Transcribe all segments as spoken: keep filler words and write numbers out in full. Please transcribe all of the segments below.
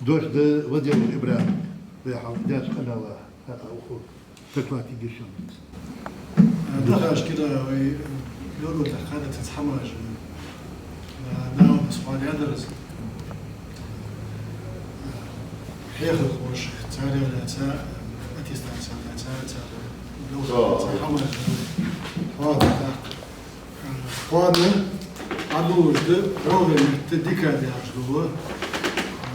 Дош да Владимир ИбрахӀим, вай хьалха даьча къамаьла хьакъехьа укхо доклад йигиша. Дахаш кира вай белгалдаьккха хӀанз цхьа хӀамаш, Дала дас хьоадаьдар из. Хьехархоша, цар лаьца, аттестаци лаьца, цар белгалдаьккха хӀамаш хьоадаккха. Кхоана дӀадолалуш да гӀалгӀай метта декада яхаш дола,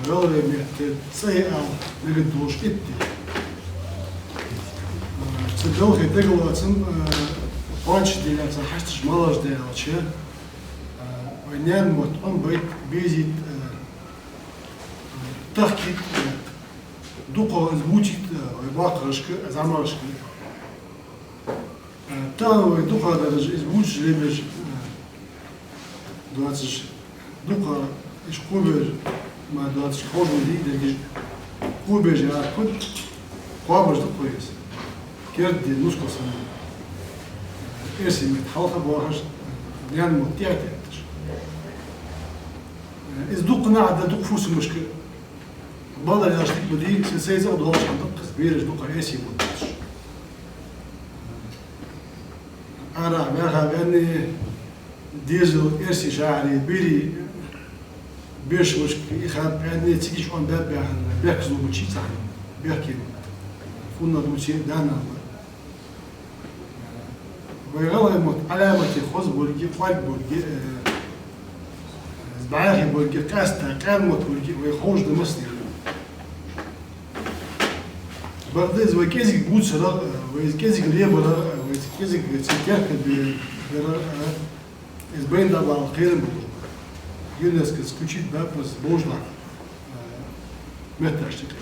гӀалгӀай метта цӀай ала мегаш долаш итт ди. Цу балхе дагалоацам кхоачашде лаьца хьашташ малаш да аьлча, вай наьна мотт Ӏомабайта, безийта, тахкийта, дукха из бувцийта вай боккхагӀчарга, зӀамагӀчарга. Тахан вай дукхагӀдараш из бувцаш лебеш, доацаш, дукха уж кхобеш ма доацаш, хьожа ма дий, дерригаш кхобеш яр кхоабаш да-кх вай из. Керда де нускал санна, эрсий метта хьалха боахаш, наьна мотт тӀехьа тетташ. Из дукха наха да, дукха фусамашка бала яш дика ма дий, се сайца а доалаш хьан даккхас бераш дукха эсий мотт. Арахьа ваьха ваьнна, дезал эрсий шахьаре бери, беш вешка ихаб ваьнна, цигиш он баьб баьхна, бехказло бучи цахьан, бехке. ФуннагӀа дувце а даьннад. Вай гӀалгӀай мотт Ӏаламате хоза болга, кӀоарга болга, э, бӀаьхий болга, къаьстта къаьна мотт болга вай ховш да массанена. Бакъда из вай кӀезига бувцарах, вай из кӀезига лебарах, вай из кӀезига цун теркам бе-, берах, из байна дӀабала кхерам болаш ба. ЮНЕСКОс кучит бапас божлах метташ тӀекхет.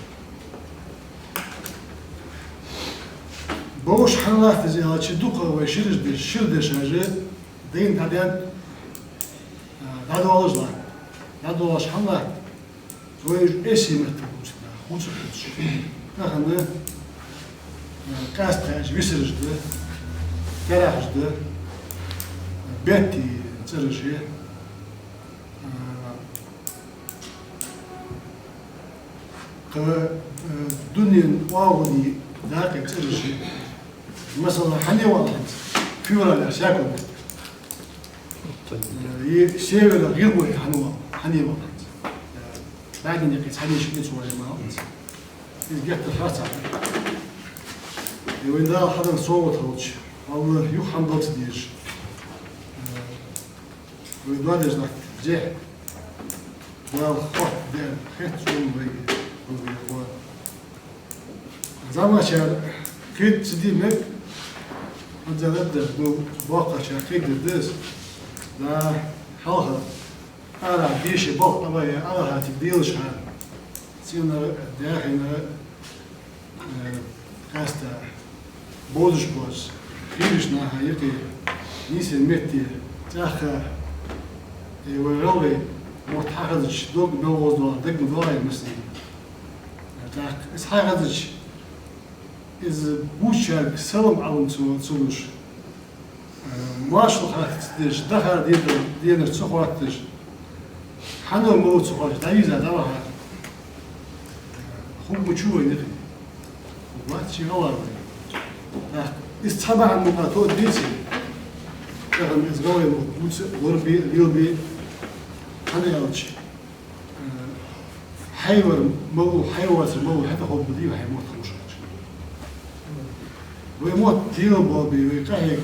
Бовш хьан латт из аьлча, дукха вай шираш деш, шира дешаш, дайна дӀадаьнна, дӀадоалаш латт. ДӀадоалаш хьан латт? Вай уж эсий метта бувцаш, хувцаш, хувцаш. Тахан къаьстта уж висараш да, керахаш да, беттий цӀераш я. Кхы, э, дунен оагӀонеи дакъеи цӀераш я. Масала, хьан е вала хӀанз? Февраль саькунд. Э, е севера гӀирбой хьан вала, хьан е вала хӀанз? Э, баьдин декъе цхьа дешаш ницвоале ма хӀанз. Из геттара харцахьа. Э, вайна Дала хьадаьр совгӀат хилча, Аллахӏ юха хьамдалца дезаш. Э, Вай доадеш латт зе. Дала хьоахадаьр хет цунна вайга, вайга хьо. ЗӀамагӀчар кхетаде ца дий мег, хӀанз а да, ну, боккхагӀчар кхетаде деза. Да, хьалха, ара, дийша боккха а вай, Аллахӏа цига делаш хьа. Цунах, даьхенах, э, къаьстта бозаш боацаш, хийрача наха юкъе, нийсача метте, цӀаьхха, э, вай гӀалгӀай мотт хьахезача, дог мел гӀоздоагӀа, дагма доагӀа массанена. ТӀаккха из хьахезача, из бувцачарга салам-Ӏалам ца, ца луш, э, моаршал хаттар ца деш, дахар дедал, денар ца хоатташ, хьан ва, мала ва ца хоатташ, дӀавийрза, дӀавахар. Хургвац вай никъ. Хургвац, ший гӀалгӀай вай. ТӀаккха из цхьа бахьан мукъагӀа тоъаргдеций? Тахан из гӀалгӀай мотт бувца лорабе, лелабе, хӀана аьлча, э, хьай вар мала ва, хьай воацар мала ва, хӀаьта ховргба дий вай хьай мотт ховш хилча. Вай мотт лелабалабе, вай къахьег,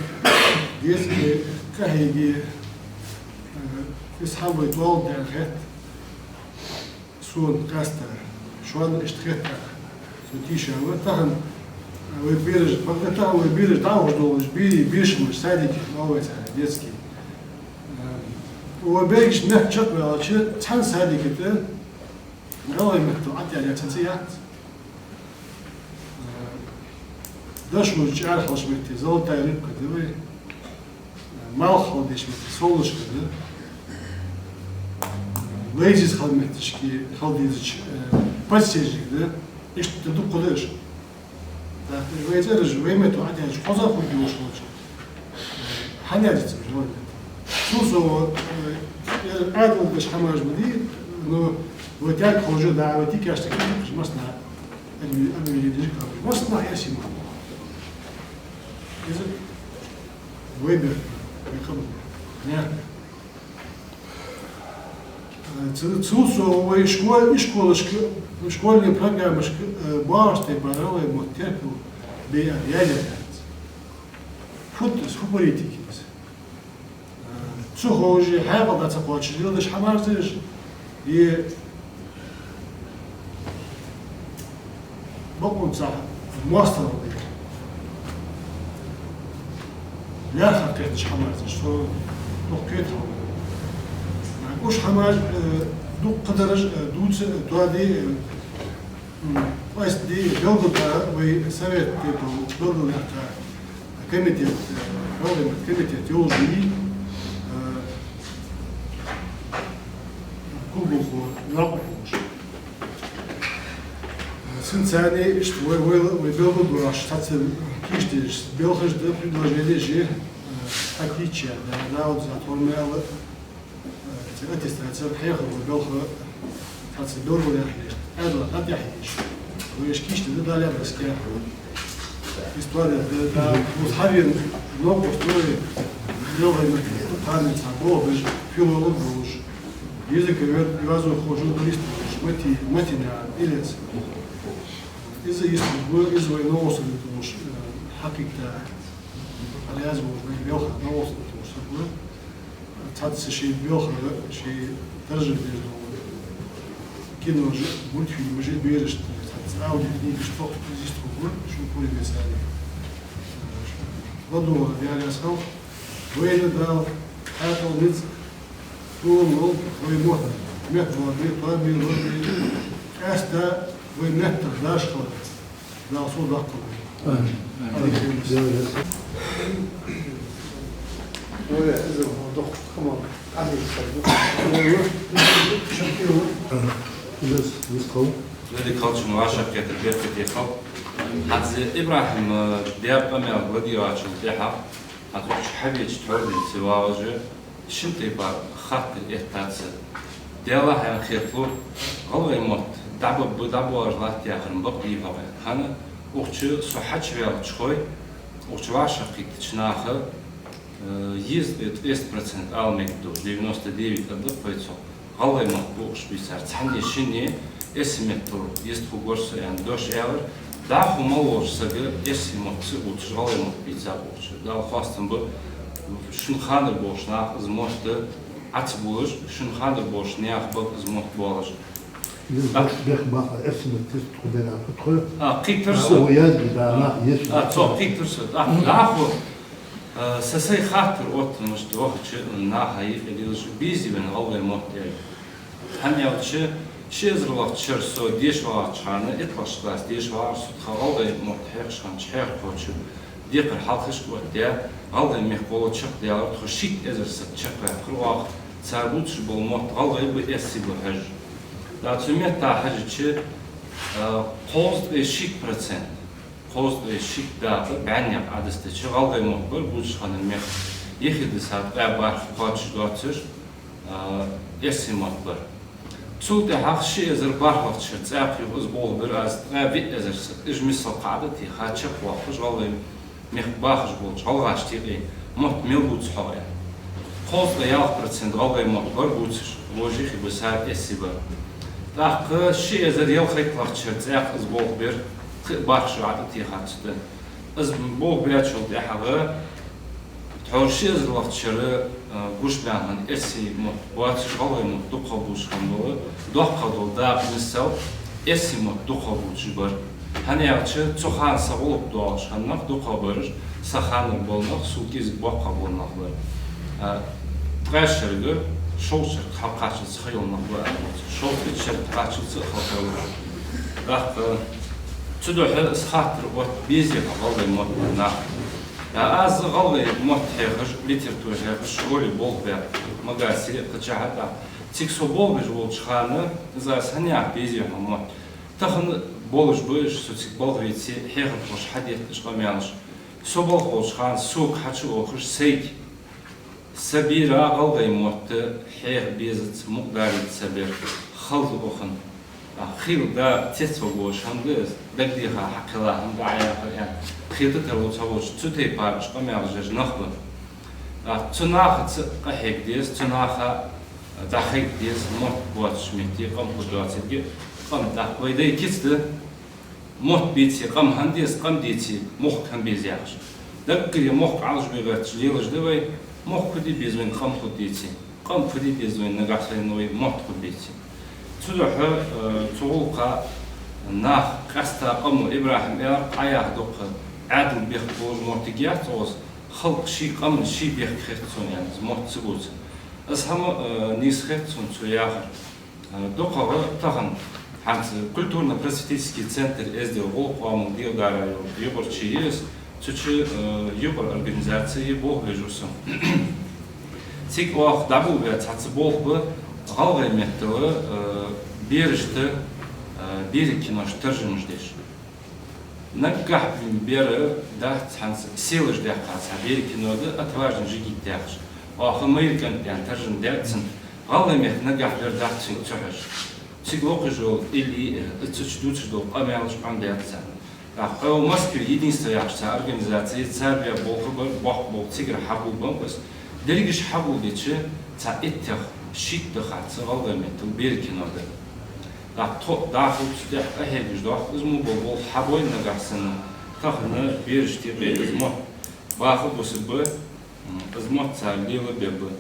дезткъе къахьеге, э, из хьа вай доал даьнна хет. Сона къаьстта, шоана иштта хетта, со тийша ва. Тахан вай бераш, бакъда тахан вай бераш дӀаухаш долаш, бери бешамаш, садике оал вай царех, детский. Э, вай берригаш мехка чакхваьлча, цхьан садике тӀа гӀалгӀай меттала ӀотӀаьлла цхьа цӀи яц. Э, дошо чӀара хилча метте, Золотая рыбка да вай. Э, малх хила дезача метте, Солнышко да. Лайзис хила метташка хила дезача, э, Подсежник да. Иштта дукха да уж. ТӀаккха вай цӀераш, вай меттала ӀотӀаьлча, хоза хургйолаш хилча, хьан яздий цар вай метта? Цул совгӀа, э, ер Ӏаьдал деш хӀамаш ма дий, но Вай тӀехьа хожа да, вай тикаш тӀа кхеташ, массанахьа, амин, амин, дижи кабуш, массанахьа ясима. Из вай бер, вай кабуш. Не. Цу, цу со вай школ-, ишколашка, школьни программашка, э, башта тайпара вай мотт теркал бе а яля яц. Фут из, фу политика из. Цу хожи хьаькъал даца кхочуш леладеш хьамарзеш, и бакъонца моастагӀал лаьрхӀа кхеташ хьамарзеш, со дукха кхетар хьо. Уж хьамаш, э, дукха дараш, э, дувца, э, тоаде, э, М, ас ди белгалдоаккх вай совет тӀа белгалъяьккха комитет, э, парламент комитет йолаш я, э, Кулгухов Якъуб волаш. Цунца цхьана иштта вай, вай, вай белгалдоаккхаш, цхьацца кийчдеш, белхаш да, предложенеш я, э, отличия, да, да, вот за форму, Цу аттестаци хьехархо белха цхьацца белгалъяхьа еза, Ӏаьдала дӀатӀехьа еза. Вай уж кийчдаь да Дала лаьрхӀа деза. История да, да, вот хьавена новкъостал вай, белхий меттала, цхьа болх беш, филолог волаш, языковед, йоазонхо, журналист волаш, Мати-, Матинаькъан Илез. Из йистхургва, из вай новкъостал волаш, э, хьакхийтта, Ӏаьдала волаш, вай белха новкъостал волаш саг ва. Цхьацца ший белхара, ший даржа деш дола кинош, мультфильмаш, берашта, цхьацца аудиокнигаш тохкаш йистхургва, шун пурам беса. ЛадувгӀар Даьла раьза хилва, вайна Дала хьаькъал, низ, тӀом лолда вай мотт, мехка бола бе, тоабе лорабе, къаьстта вай меттах даш хилда. Дала сов даккхалда. Амин. Ой, из дукха хӀама. Амин. Ой, ой. Шаккхе ва. Ага. Из, из хов. Веза-Воккхачун вӀашагӀкхетар беркате хилда. ХӀанз ИбрахӀима, э, даь къамаьл ладийгӀачул тӀехьагӀа, хӀанз укх чу хьабеча тхьовра денз ца вагӀаш, шин тайпара хаттар эттад са. Даьллахьа, аьнна хеталу, гӀалгӀай мотт дӀабаб-, дӀабоагӀаш латт яхар бакъ дий хьогӀ, аьнна. ХӀана, укх чу со хьачуваьлча хой, укх чу вӀашагӀкхийттача наха, э, езткъе ткъеста процент ала мегаргда, девяносто девять аргда-кх вай цох. ГӀалгӀай мотт бувцаш бийцар цхьанне-шинне, эрсий меттала йистхургва со, аьнна, дош аьлар. ДӀахо мел волча сага эрсий мотт ца бувцаш, гӀалгӀай мотт бийцаб укх чу. Дала хоастам ба, шун ханара болча наха из мотт Ӏа ца бувлаш, шун ханара болча наьха бакъ из мотт боалаш. Из бех, бех баха, эрсий мотт йистхургбар а тхо. А, кхийтар со. А, о, язби, да, нах, еш. А, цо кхийтар со. А, дӀахо, а, са сай хаттар отта мишта вахача наха юкъе лелаш, безий вайна гӀалгӀай мотт, аьле. ХӀана аьлча, ши эзарлагӀча шера со деша вагӀача хана, итталагӀча классе деша вагӀар со, тха гӀалгӀай мотт хьехаш хиннача хьехархочо декхар хьалхашка оттадаь, гӀалгӀай мехка гӀолла чакхдаьлар, тхо шийтта эзар саг чакхваьккхар оаха, цар бувцаш бола мотт гӀалгӀай ба, эрсий ба хьожаш. ТӀаккха цу метта хьежача, а, кхузткъеи шийтта процент, кхузткъеи шийтта дакъа бӀаьннех Ӏодестача гӀалгӀай мотт бар бувцаш хинна мехка. Ехида са ткъаь бархӀ кхоачаш доацаш, а, эрсий мотт бар. Цул тӀехьагӀа ши эзар бархӀлагӀча шера цӀаькха юха из болх бир аз, ткъаь виъ эзар саг, уж миссел кхы а дӀатеха, чакхвоаккхаш гӀалгӀай мехка бахаш болча гӀалгӀашта юкъе мотт мел бувц хьогӀ, аьнна. Кхузткъеи ялх процент гӀалгӀай мотт бар бувцаш, вож юхе бисар эрсий бар. ТӀаккха ши эзар ялхайтталагӀча шера цӀаькха из болх бир, кхы а бархӀ шу а дӀатехад цу тӀа. Из болх баьчул тӀехьагӀа тхьовра ши эзарлагӀча шера, а, гуш баьнна хинна эрсий мотт боацаш, гӀалгӀай мотт дукхагӀа бувцаш хиннабале, доккхагӀа дола дакъа миссел эрсий мотт дукхагӀа бувцаш бар. ХӀана аьлча, цу хана са гӀулакх доагӀаш хинна нах дукхагӀа бараш, са ханара бола нах, сол кӀезига боккхагӀа бола нах бар. А, ткъаь шерага, шовзткъа шерага хьалкхаччалца ха йола нах ба, а, шовзткъеи шерага кхаччалца а халкъ бар. ТӀаккха цудухьа из хаттар отт, безий хьо гӀалгӀай мотт бар наха. Я аз гӀалгӀай мотт хьехаш, литература хьехаш, школе болх баь, Магасе, кхычахьа тӀа. Цига со болх беш волча хана, из аз хӀана яхар, безий хьо мотт. Тахан болаш ба уж, со цига балха веце, хьехархоша хьадетташ къамаьлаш. Со балха волча хана сога хьачуухаш сайга: са бера гӀалгӀай мотт хьеха безац, мукъадалийта са бер. Хала да укхун. А, хила да, цецваргволаш хӀама да из, дагадеха хьакхелла хӀама да Ӏа яхар аьнна. Хетар тарлу цхьаволча, цу тайпара уж къамаьл деш нах ба. А, цу нахаца къахьега деза, цу наха дӀахайта деза, мотт боацача метте къам хургдоацилга, къам дӀа-, вай дай кица да, мотт беце къам хӀана деза, къам деце мохк хӀана беза яхаш. Даггара мохк Ӏалашбе гӀерташ лелаш да вай, мохк фу де беза вайна къам хургдеце, къам фу де беза вайна нагахьа санна вай мотт хургбеце. Цудухьа, э, цу гӀулакха нах къаьстта къамо, ИбрахӀима аьлар, Ӏа яха дукха Ӏаьдала бехк болаш моттиг яц укхаза, халкъа ший къаман ший бехк хет сона, аьнна, из мотт ца бувца. Из хӀама, э, нийса хет сона цо яхар. Э, дукхагӀа тахан хӀанз культурно-просветительский центр «Эздел» гӀулакх-оамал дегӀадара йола юкъарчи я из, цу чу, э, юкъара организаци я, болх беш ва со. Цига оаха дӀаболабаь цхьацца болх ба гӀалгӀай меттала, э, берашта, э, берий киношта таржамаш деш. Наггахьа бер дац хӀанз селаш даьккха цхьа берий кино да, «Отважный жигит» яхаш. Оаха «Майра кӀант» аьнна таржам даьд цун. ГӀалгӀай метта наггахьа бер дац цунга ца хьожаш. Цига локхаш йола илли, э, цу чу дувцаш дола къамаьлаш Ӏомадаьд царна. ТӀаккха Москве «Единство» яхаш цхьа организаци я, цар баь болх бар, боккха болх цигара хьагулбаьб аз. Дерригаш хьагулдича, цхьа иттех, шийтта хац гӀалгӀай меттала берий кино дар. ТӀаккха тхо дӀахо цу тӀа къахьегаш доахк, из мо бола болх хьабой нагахьа санна, тахан берашта юкъе из мотт баха бусаргба, м, из мотт цар лелабергба.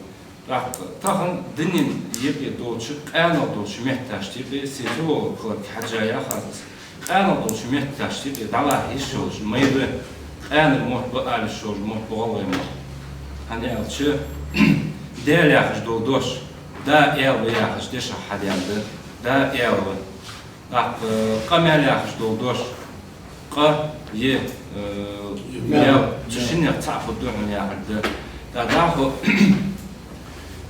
ТӀаккха тахан дунен юкъе долча, къаьнал долча метташта юкъе, се филолог хиларга хьежжа яхац аз, къаьнал долча метташта юкъе дӀалаха йиш йолаш, майра къаьнара мотт ба ала йиш йолаш мотт ба гӀалгӀай мотт. ХӀана аьлча, Даьла яхаш дола дош, да аьла ва яхача дешах хьадаьнна да, да аьла ва. ТӀаккха, э, къамаьл яхаш дола дош, къа, е, э, маьл, маьл, цу шиннех цаӀ хургда хьона яхар да. ТӀаккха дӀахо,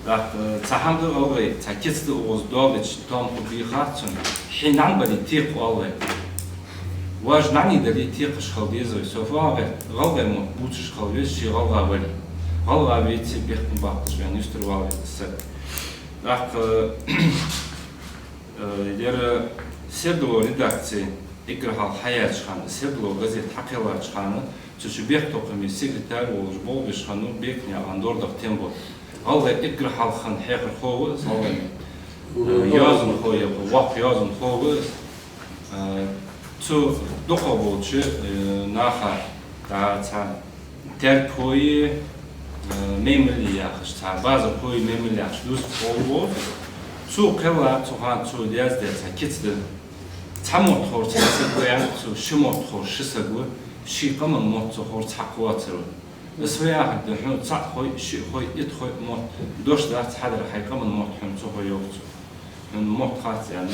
тӀаккха, э, цхьа хӀама да гӀалгӀай, цхьа кица да укхаза доаладича, тоам хургбий хац сона, хьо нӀаьна бале текха оал вай. Вож нӀаьний дале текхаш хила деза вай. Со фу оал гӀерт, гӀалгӀай мотт бувцаш хила веза ше гӀалгӀа вале. ГӀалгӀа веце бехк ма баккхалаш вайна юстара вала веза саг. ТӀаккха, э, ер «Сердало» редакци эггара хьалха хьаяьча хана, «Сердало» газет хьакхеллача хана, цу чу бехктокхаме секретарь волаш болх беш хиннав Бекнаькъан Дордах Тембот. ГӀалгӀай эггара хьалха хинна хьехархо ва из, гӀалгӀай, э, йоазонхо я, воккха йоазонхо ва из. Э, цу дукхагӀа болча, э, наха, тӀа цхьа теркхой, э, маймаллий яхаш, цхьа базархой, маймаллий яхаш дувзаш вола ва. Цо кхелла, цу хана цо яздаь цхьа кица да. Цхьа мотт ховр цхьа саг ва, аьннад цо, ши мотт ховр ши саг ва, ший къаман мотт ца ховр цхьаккха воацар ва. Из фу яхар да, хьона цаӀ хой, шиъ хой, итт хой мотт, дош дац хьадар, хьай къаман мотт хьона ца хой, йоах цо. Хьона мотт хац, аьнна,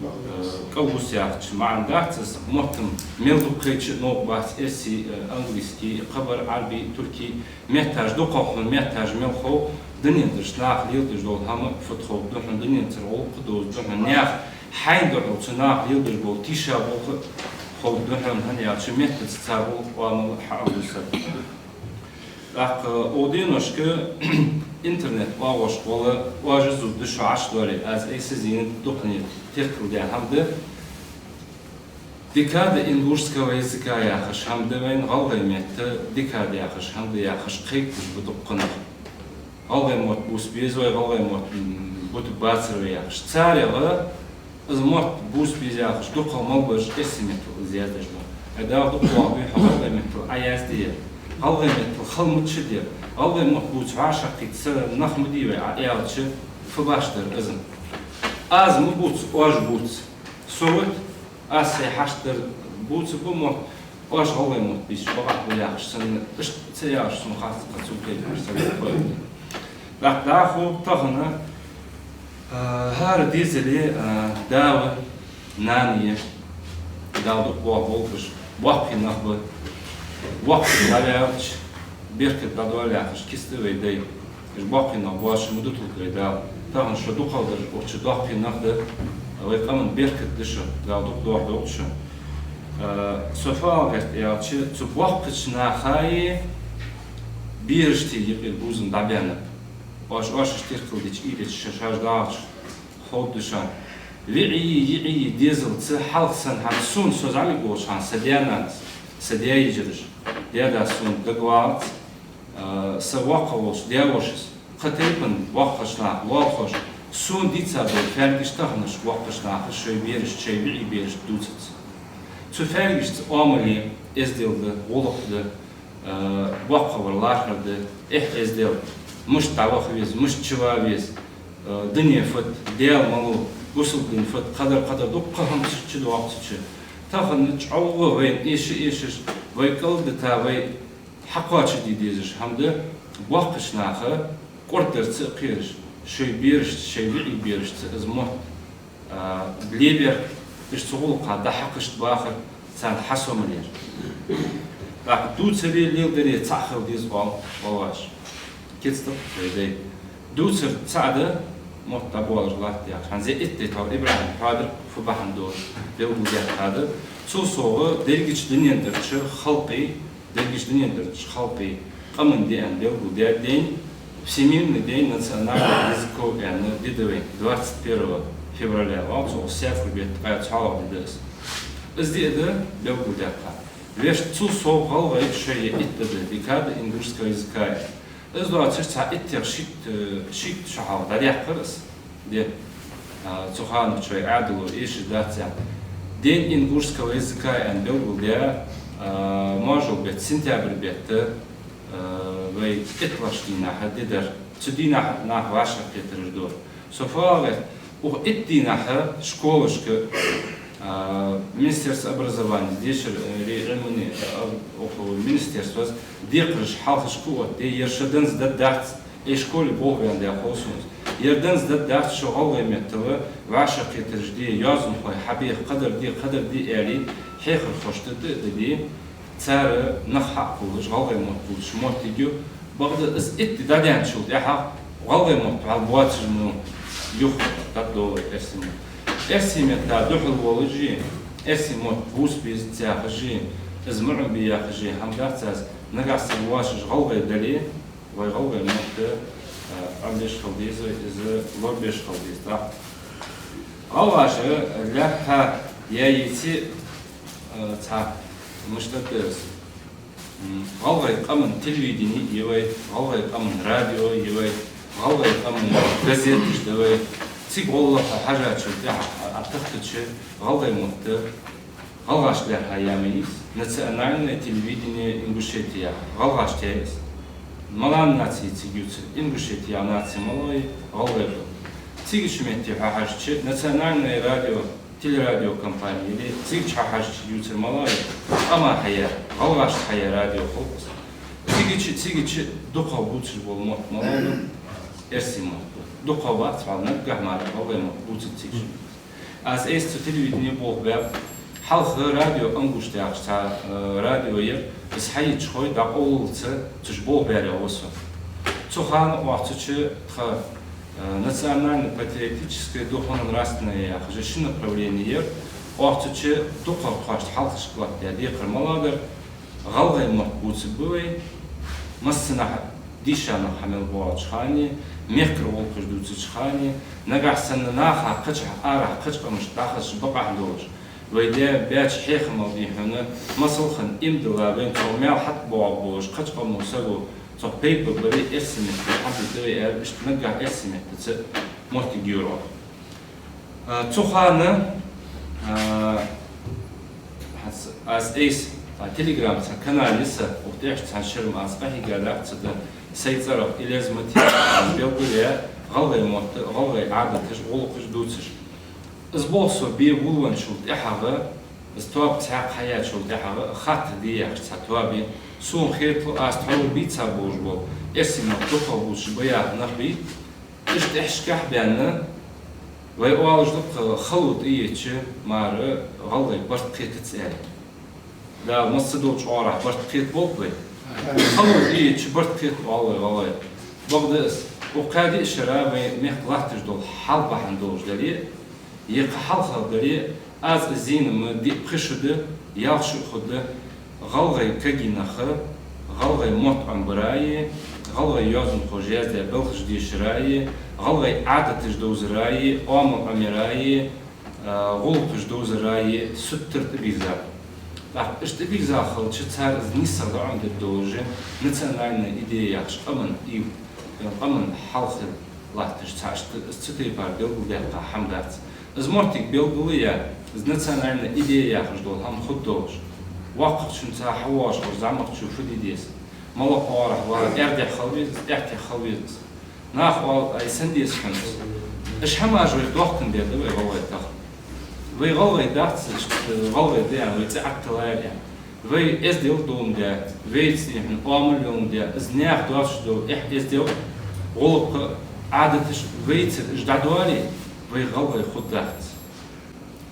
э, кӀал вус яхача маӀан дац из. Мотт-м мел дукха кхайча а новкъа бац: эрсий, э, английский, кхыбар, Ӏарбий, туркий, метташ дукхагӀа хьона, метташ мел хов, дунен тӀара наха леладеш дола хӀама фуд ховргда хьона, дунен тӀара гӀулакх дозаргда хьона, наьха хьайна духьал цу наха леладеш бола тийша болх ховргда хьона, хӀана аьлча меттаца цар гӀулакх-оамал хьаалуса. ТӀаккха укх деношка интернет оагӀошка гӀолла, оаш зувргда шо Ӏаш доале, аз айса зийнад, дукхане теркалдаь хӀама да. «Декада ингушского языка» яхаш хӀама да вайна, гӀалгӀай метта декада яхаш хӀама да яхаш кхайкадеш ба дуккха нах. ГӀалгӀай мотт бувца беза вай, гӀалгӀай мотт, м, бутаргбацар вай яхаш. Царех из мотт бувца беза яхаш дукхагӀа мел бараш эрсий меттала из яздеш ба. Ай, Дала дукха боахабе хьо, гӀалгӀай меттала Ӏа язде. ГӀалгӀай меттала хала мича да. ГӀалгӀай мотт бувца вӀашагӀкхийтта нах ма дий вай, Ӏа аьлча, фу башха дар из? Аз ма бувца, оаш бувца. Со вот, аз сай хьашт дар бувцаргба мотт, оаш гӀалгӀай мотт бийцача бакъахьа ба яхаш санна, иштта ца яхаш сона хац, цу тайпара саг ва. ТӀаккха дӀахо тахан, а, хӀара дезале, а, да ва, нана я, Дала дукха боахаболба уж, боккхий нах ба. Воккхача дӀаваьлча, беркат дӀадоал яхаш кица да вай дай. Уж боккхий нах боацаш ма дуталда вай Дала. Тахан шо дукхагӀдараш укх чу доккхий нах да, вай къаман беркат да шо, Дала дукха доахадолда шо. Э, со фу ала гӀерт аьлча, цу боккхача нахаи берашта юкъера бувзам дӀабаьннаб. Оаш, оаш иштта теркалдича, ийдича, шоаш дагӀача ховргда шоана. ВиӀий, йиӀий дезалца хьалха санна хӀама сона, со зӀамига волча хана са даь-нанас, са даь-йижараш, даь-дас сона дагавалац, а, са воккха волча даь-вошас, кхы тайпан воккхача наха, лоалахоша, сона дийца дола фаьлгаш таханарча воккхача наха шоай берашта, шоай виӀий берашта дувцац. Цу фаьлгашца оамале, эздел да, гӀулакх да, э, боккхагӀвар лархӀар да, эхь-эздел, мишта дӀаваха веза, мишта чуваха веза, э, дуне фуд, Даьла малув, бусалба дин фуд, кхыдар-кхыдар дуккха хӀама цу чу доагӀа цу чу. Тахан чӀоагӀа вайна эша-эшаш, вай кӀалдита, вай хьакхоачашде дезаш хӀама да, боккхача наха кӀордарца а кхераш, шоай берашца, шоай виӀий берашца из мотт а, лебер, иштта цу гӀулакха дӀахьакхашта бахар, царна хьасомалер. ТӀаккха дувцаре, леладаре цаӀ хила деза оал, оалаш. Кица да вай дай. Дувцар цаӀ да, мотт дӀабоалаш латт яхаш. ХӀанз итт дай тхьовра ИбрахӀима хьоадар фу бахьан долаш белгалдаьккхад. Цул совгӀа дерригача дунен тӀарча халкъий, дерригача дунен тӀарча халкъий къаман ди аьнна белгалдаь день, Всемирный день национальных языков аьнна ди да вай, двадцать первого февраля, вал цо саькур бетта къаьстта цхьоалагӀа ди да из. Из ди а да белгалдаьккха. Вешта цул совгӀа гӀалгӀай шоай итт ди да, декада ингушского языка аьнна. Из доацаш цхьа иттех шийтта, шийтта шу хьалха дӀадаьккхар из. Де, а, цу хана чу вай Ӏаьдало эшаш дац аьнна. День ингушского языка аьнна белгалдаь, а, моажол бетта, сентябрь бетта, а, вай иттлагӀча дийнахьа ди дар. Цу дийнахьа нах вӀашагӀкхетараш дора. Со фу ала гӀерт, укх итт дийнахьа школашка, а, Министерство образования, дешара, э, ре-, гӀилмана, а, укх министерствос декхараш хьалхашка оттадаь, ер шо данза дергдац, Э, школе болх баьнна даь хов сона из. Ер данза дергдац, шо гӀалгӀай меттала вӀашагӀкхетараш де, йоазонхой хьабеха, кхыдар де, кхыдар де аьле, хьехархошта тӀа а даде, цар нах хьакхувлаш, гӀалгӀай мотт бувцаш моттиг ю. Бакъда из итт ди дӀадаьнначул тӀехьагӀа гӀалгӀай мотт вӀалла боацаш мо юха дӀадолалу эрсий мотт. Эрсий метта духьал волаш а, эрсий мотт бувца безац яхаш а, из ма Ӏомабе яхаш а хӀама дац аз, нагахьа санна воашаш гӀалгӀай дале, вай гӀалгӀай мотт, а, Ӏомабеш хила деза, из лорабеш хила деза, тӀаккха. ГӀалгӀаша лаьтта яйце, а, цхьа мишта да из. М, гӀалгӀай къаман телевидени я вай, гӀалгӀай къаман радио я вай, гӀалгӀай къаман газеташ да вай. Цига гӀолла хьажачул тӀехьагӀа, а, тахкача гӀалгӀай мотт ГӀалгӀашта лаьрхӀа я ма йий из, национальное телевидение Ингушетии, гӀалгӀашта я из. МалагӀа наци цига ювцар, Ингушетия наци малав, гӀалгӀай ба. Цигача метте хьахьажача, национальное радио, телерадиокомпания, или цигача хьахьажача ювцар малав, къаман хьаяь, гӀалгӀашта хьаяь радио хул из. Цигача, цигача дукхагӀа бувцаш бола мотт малав, эрсий мотт. ДукхагӀа бац, вӀалла наггахьа мара гӀалгӀай мотт бувцар цигача. Аз айса цу телевидене болх баьб. Хьалха радио «Ангушт» яхаш цхьа, э, радио яр, из хьайича хой, дӀакъовлалца цу чу болх баьр ва со. Цу хана оаха цу чу тха, э, национально-патриотическое, духовно-нравственное яхаш ши направлени яр, оаха цу чу дукхагӀа тхоашта хьалхашка латтадаь декхар малагӀа дар, гӀалгӀай мотт бувцаргба вай, массанахьа дийша нах хьа мел боагӀача хана, мехкара гӀулакхаш дувцача хана, нагахьа санна наха кхычахьа арахьа кхыча къамашта дӀахазача бакъахьа долаш. Вай даь баьча хьехамал дий хьона, масал хинна иман дилла вайна цох маьл хьатӀабоагӀаргболаш, кхыча къамо саго цох пайда баре, эрсий метта хьабита вай аьле, иштта наггахьа эрсий меттаца моттиг йора оаха. А, цу хана, а, аз, аз айса, а, Telegram цхьа канал я са, укх тӀехьа цхьан шера ма аз къахьийга дац цу тӀа, сай цӀерагӀа Илез Матиев аз белгалъяь, гӀалгӀай мотт, гӀалгӀай Ӏадаташ, гӀулакхаш дувцаш. Из болх со бе вулвенначул тӀехьагӀа, из тоаба цхьаькха хьаяьчул тӀехьагӀа, «Хаттар де» яхаш цхьа тоаба я, сона хеталу, аз тхьовра бийца болаш бола, эрсий мотт дукхагӀа бувцаш ба яха нах бий, Иштта тӀехьашкахьа баьнна, вай оалаш да-кх, хало тӀаеча мара гӀалгӀай барт кхетац аьле. Дала массадолча оагӀорахьа барт кхетаболба вай. Хало тӀаеча барт кхета оал вай гӀалгӀай. Бакъда из, укх кхаь-диъ шера вай мехка латташ дола хьал бахьан долаш дале, е кхы хьалхагӀа дале, аз из зийна ма диъ-пхи шу да, ялх шу хургда, гӀалгӀай кагий нах гӀалгӀай мотт Ӏомабараи, гӀалгӀай йоазонхоша яздаь балхаш дешараи, гӀалгӀай Ӏадаташ довзараи, оамал Ӏомаяраи, а, гӀулакхаш довзара е сутара тӀабийрзаб. ТӀаккха иштта тӀабийрза хилча, цар из нийсагӀа дӀаӀомадергдолаш национальная идея яхаш къаман ив, къаман хьалхе латташ цхьа иштта, из цу тайпара белгалдаьккха хӀама дац. Из моттиг белгал а яь, из национальная идея яхаш дола хӀама хургдолаш, воккхагӀчунца хьавоагӀаш вар зӀамагӀчо фу де деза. МалагӀа оагӀорахьа вар аьрдехьа хила веза из, аьттехьа хила веза из. Наха оал: «Ай, сенна деза хьона из?» Уж хӀамаш вайх доахкаш даьд вай гӀалгӀай тахан. Вай гӀалгӀай дац, иштта гӀалгӀай да аьнна, вай цӀи Ӏатталаяр аьнна. Вай эздел доландаь, вайца дий хьона оамал йоландаь, из наьха доацаш дола эхь-эздел, гӀулакх, Ӏадаташ вайцара уж дӀадоале, вай гӀалгӀай хургдац.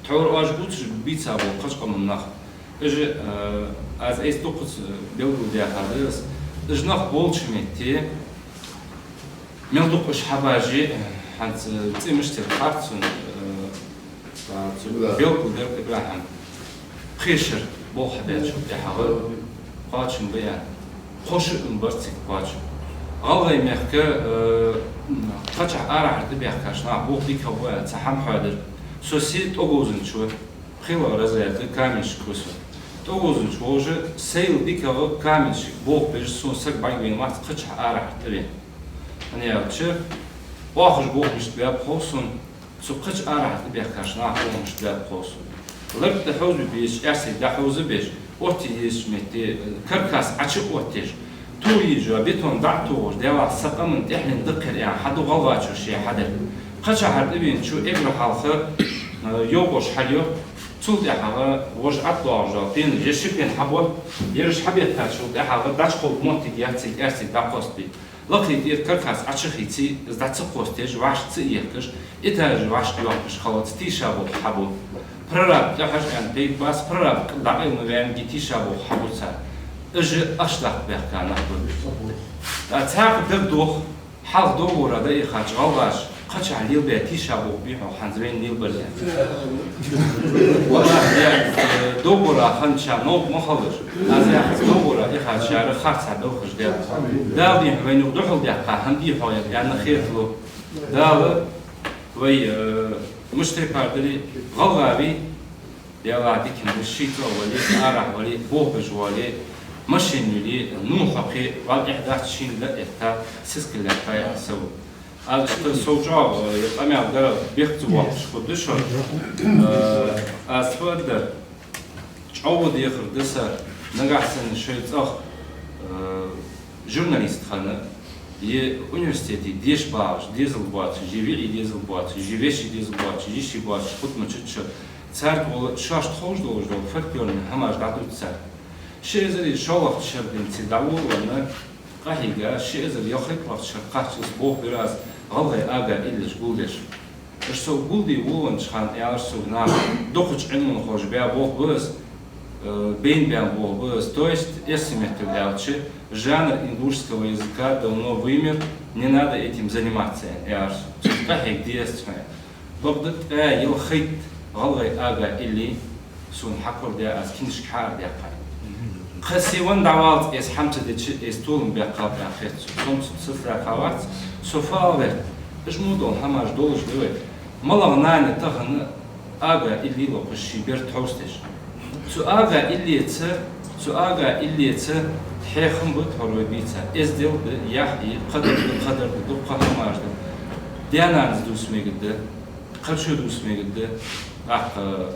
Тхьовра оаш бувцаш бийца бола кхыча къаман нах. Уж, э, аз айса дуккхаза белгалдаьха да из. Уж нах болча метте, мел дукха уж хьабаьже, хӀанз цӀи мишта яр харц сона, э, цу белгалдер ИбрахӀим. Пхе шера болх хьабаьчул тӀехьагӀа кхоачам баьб. Кхо шу ма бар цига кхоачам. ГӀалгӀай мехка, э, кхычахьа арахьара тӀабаьхкача наха болх дика хургба аьнна цхьа хӀама хьоадир. Со се тӀаговзанча ва, пхелагӀа разряда каменщик ва со. ТӀаговзанча волаш, сайл дикагӀа каменщик болх беш сона саг бӀаргавайнавац кхычахьа арахьара тӀавена. ХӀана аьлча, оахаш болх мишта баьб хов сона, цу кхыча арахьара тӀабаьхкача наха болх мишта баьб хов сона. Лард тӀа хьовзабе безача, Эрсий дӀахьовзабеш, отте езача метте, каркас Ӏочуоттаеш, тоха езаш йола бетон дӀатохаш, Даьллахь, са къаман тӀехьленна да-кх ер аьнна, хьаду гӀалгӀачо ше хьадар. Кхычахьара тӀавеначо эггара хьалха, э, йовкъош хьалйо, цул тӀехьагӀа вож ӀотӀадоагӀаш дола пена, е ши пена хьабо, ераш хьабеттачул тӀехьагӀа дӀачукхувларгба моттиг яц цига Эрсий дӀакхоссабе. Лакхе тӀера каркас Ӏочухийце, из дӀа ца кхоссадеш, вӀашка ца ехкаш, этажаш вӀашка йоаккхаш хилац, тийшаболх хьабу. Прораб тӀехьажа аьнна пайда бац, прораб дӀакъайла ма ваьннагӀа, тийшаболх хьабу цар. Уж ахча даккха баьхка нах ба. ТӀаккха цхьаькха дагадох, хьалха договора дӀаихача гӀалгӀаша кхычахьа лелабаь тийшаболх бий хьона хӀанз вайна лелабар аьнна. Валлахьи, э, договора хиннача новкъа ма хилалаш. Аз яхац, договора ихачар харцахьа белхаш даьд. Дала дий хьона вайна юха духьалдаьккха хӀама дий хьона аьнна хеталу. Дала вай, э, мишта тайпара дале а гӀалгӀа вий, Даьллахь, диканна вале, ший цӀагӀа вале, арахьа вале, болх беш вале, машен юле, нувхьа хьокхе, вӀалла эхь дац шийна ла а этта, сискал лаьтта яхаш са ва. Аз иштта сов чӀоагӀа, э, къамаьл дара бехк ца боаккхаш хургда шоана. Э, аз фу аргдар, чӀоагӀа дехар да са, нагахьа санна шоай цӀагӀа, э, журналист хинна, е университете деша багӀаш, дезал боацаш, е виӀий дезал боацаш, е веший дезал боацаш, йиший боацаш хургмача, царга гӀолла шоашта ховш долаш дола фольклорни хӀамаш дӀадувц цар. Ши эзар шоллагӀча шера денз дӀаволавенна, къахьийга, ши эзар ялхайттлагӀча шера кхаччалца болх бир аз гӀалгӀай ага иллеш гулдеш. Уж сога гулде волавеннача хана аьлар сога наха, дукхача Ӏилманхоша баь болх ба из, э, байна баьнна болх ба из. То есть, эрсий меттала аьлча, жанр ингушского языка давно вымер, не надо этим заниматься, аьнна, аьлар сога. Цунца къахьега дезац хьона. Бакъда ткъаь ялхайтта гӀалгӀай ага илли сона хьакорадаьд, аз книжка хьаарадаьккхад. Кхы севан дӀаваллалца из хӀама ца дича, из толам баьккхаб аьнна хет сона. Сона цу сацара хьавац, со фу ала гӀерт. Уж мо дола хӀамаш долаш да вай. МалагӀа нана тахан ага илли локхаш ший бер тхьовсадеш? Цу ага иллеца, цу ага иллеца хьехам ба тхьовра вай бийца. Эздел да, яхь я, кхадар да, кхадар да, дуккха хӀамаш да. Даь-нанас дувца мегаргда, кхычо дувца мегаргда. ТӀаккха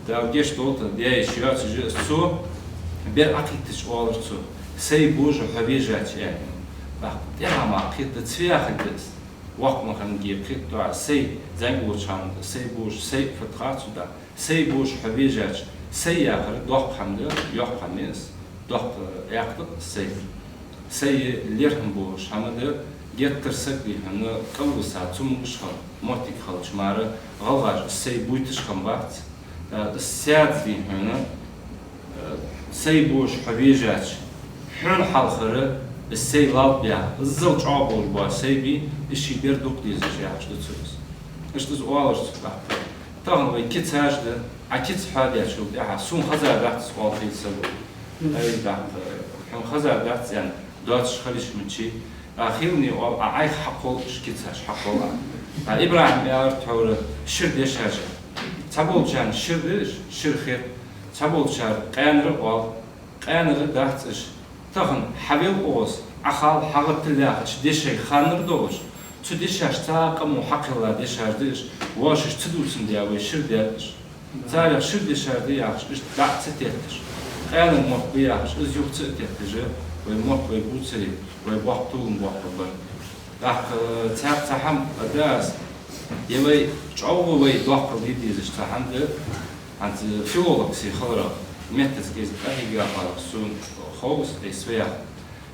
Дала гешт долда, даь-йиша йоацаш я из. Цо бер Ӏокхийттача оалар цо: «Сай божа хьо вежача», аьнна. ТӀаккха тӀехьа ма кхетаде, цве яхилга да из. Воккха ма хиннагӀа кхетаду Ӏа, сай, зӀамига волча хана сай божа, сай фатха цу да. Сай божа хьо вежача, сай яхар доккха хӀама да, йоккха хӀама я из, доккха аькха да сай. Сай лерхӀам болаш хӀама да, геттара саг дий хьона кӀалвиса, цамогаш хила моттиг хилча мара, гӀалгӀаша сай буйташ хиннабац. ТӀаккха саьца дий хьона, э, сай божа хьо вежача, хьона хьалхара из сай лалбаьха, иззал чӀоагӀа болаш бола сай бий, из ший бер дукха дезаш яхаш да цо из. Иштта из оалаш цо тӀаккха. Тахан вай кицаш да, Ӏа кица хьоадаьчул тӀехьагӀа сона хезадац, оал хила саго. Ай, тӀаккха, хьона хезадац аьнна, доацаш хила йиш ма яций. ТӀаккха хилане оал, Ӏа Ӏайха хьакхолл, уж кицаш хьакхолл Ӏа. ТӀаккха ИбрахӀима аьлар тхьовра: «Шира дешаш я. Цхьаболчарна шира да уж, шира хет, цхьаболчар къаьнара оал, къаьнара дац уж. Тахан хьавел оаз, Ӏа хьал хьагӀаттал яхача дешай ханнар долаш, цу дешашца къамо хьакхелла дешаш да уж, вошаш ца дувцаш да вай шира даьд уж. Царех шира дешаш да яхаш, иштта дӀа ца тетташ, къаьнара мотт ба яхаш, из юха ца а тетташ, вай мотт вай бувцаре, вай боккха толам боаккхаргбар. ТӀаккха цхьаькха цхьа хӀама а да аз, е вай чӀоагӀа вай доаккхал де дезаш цхьа хӀама да, хӀанз филологи хиларах, меттаца кӀезига къахьийга хиларах сона ховш, айса ваьха.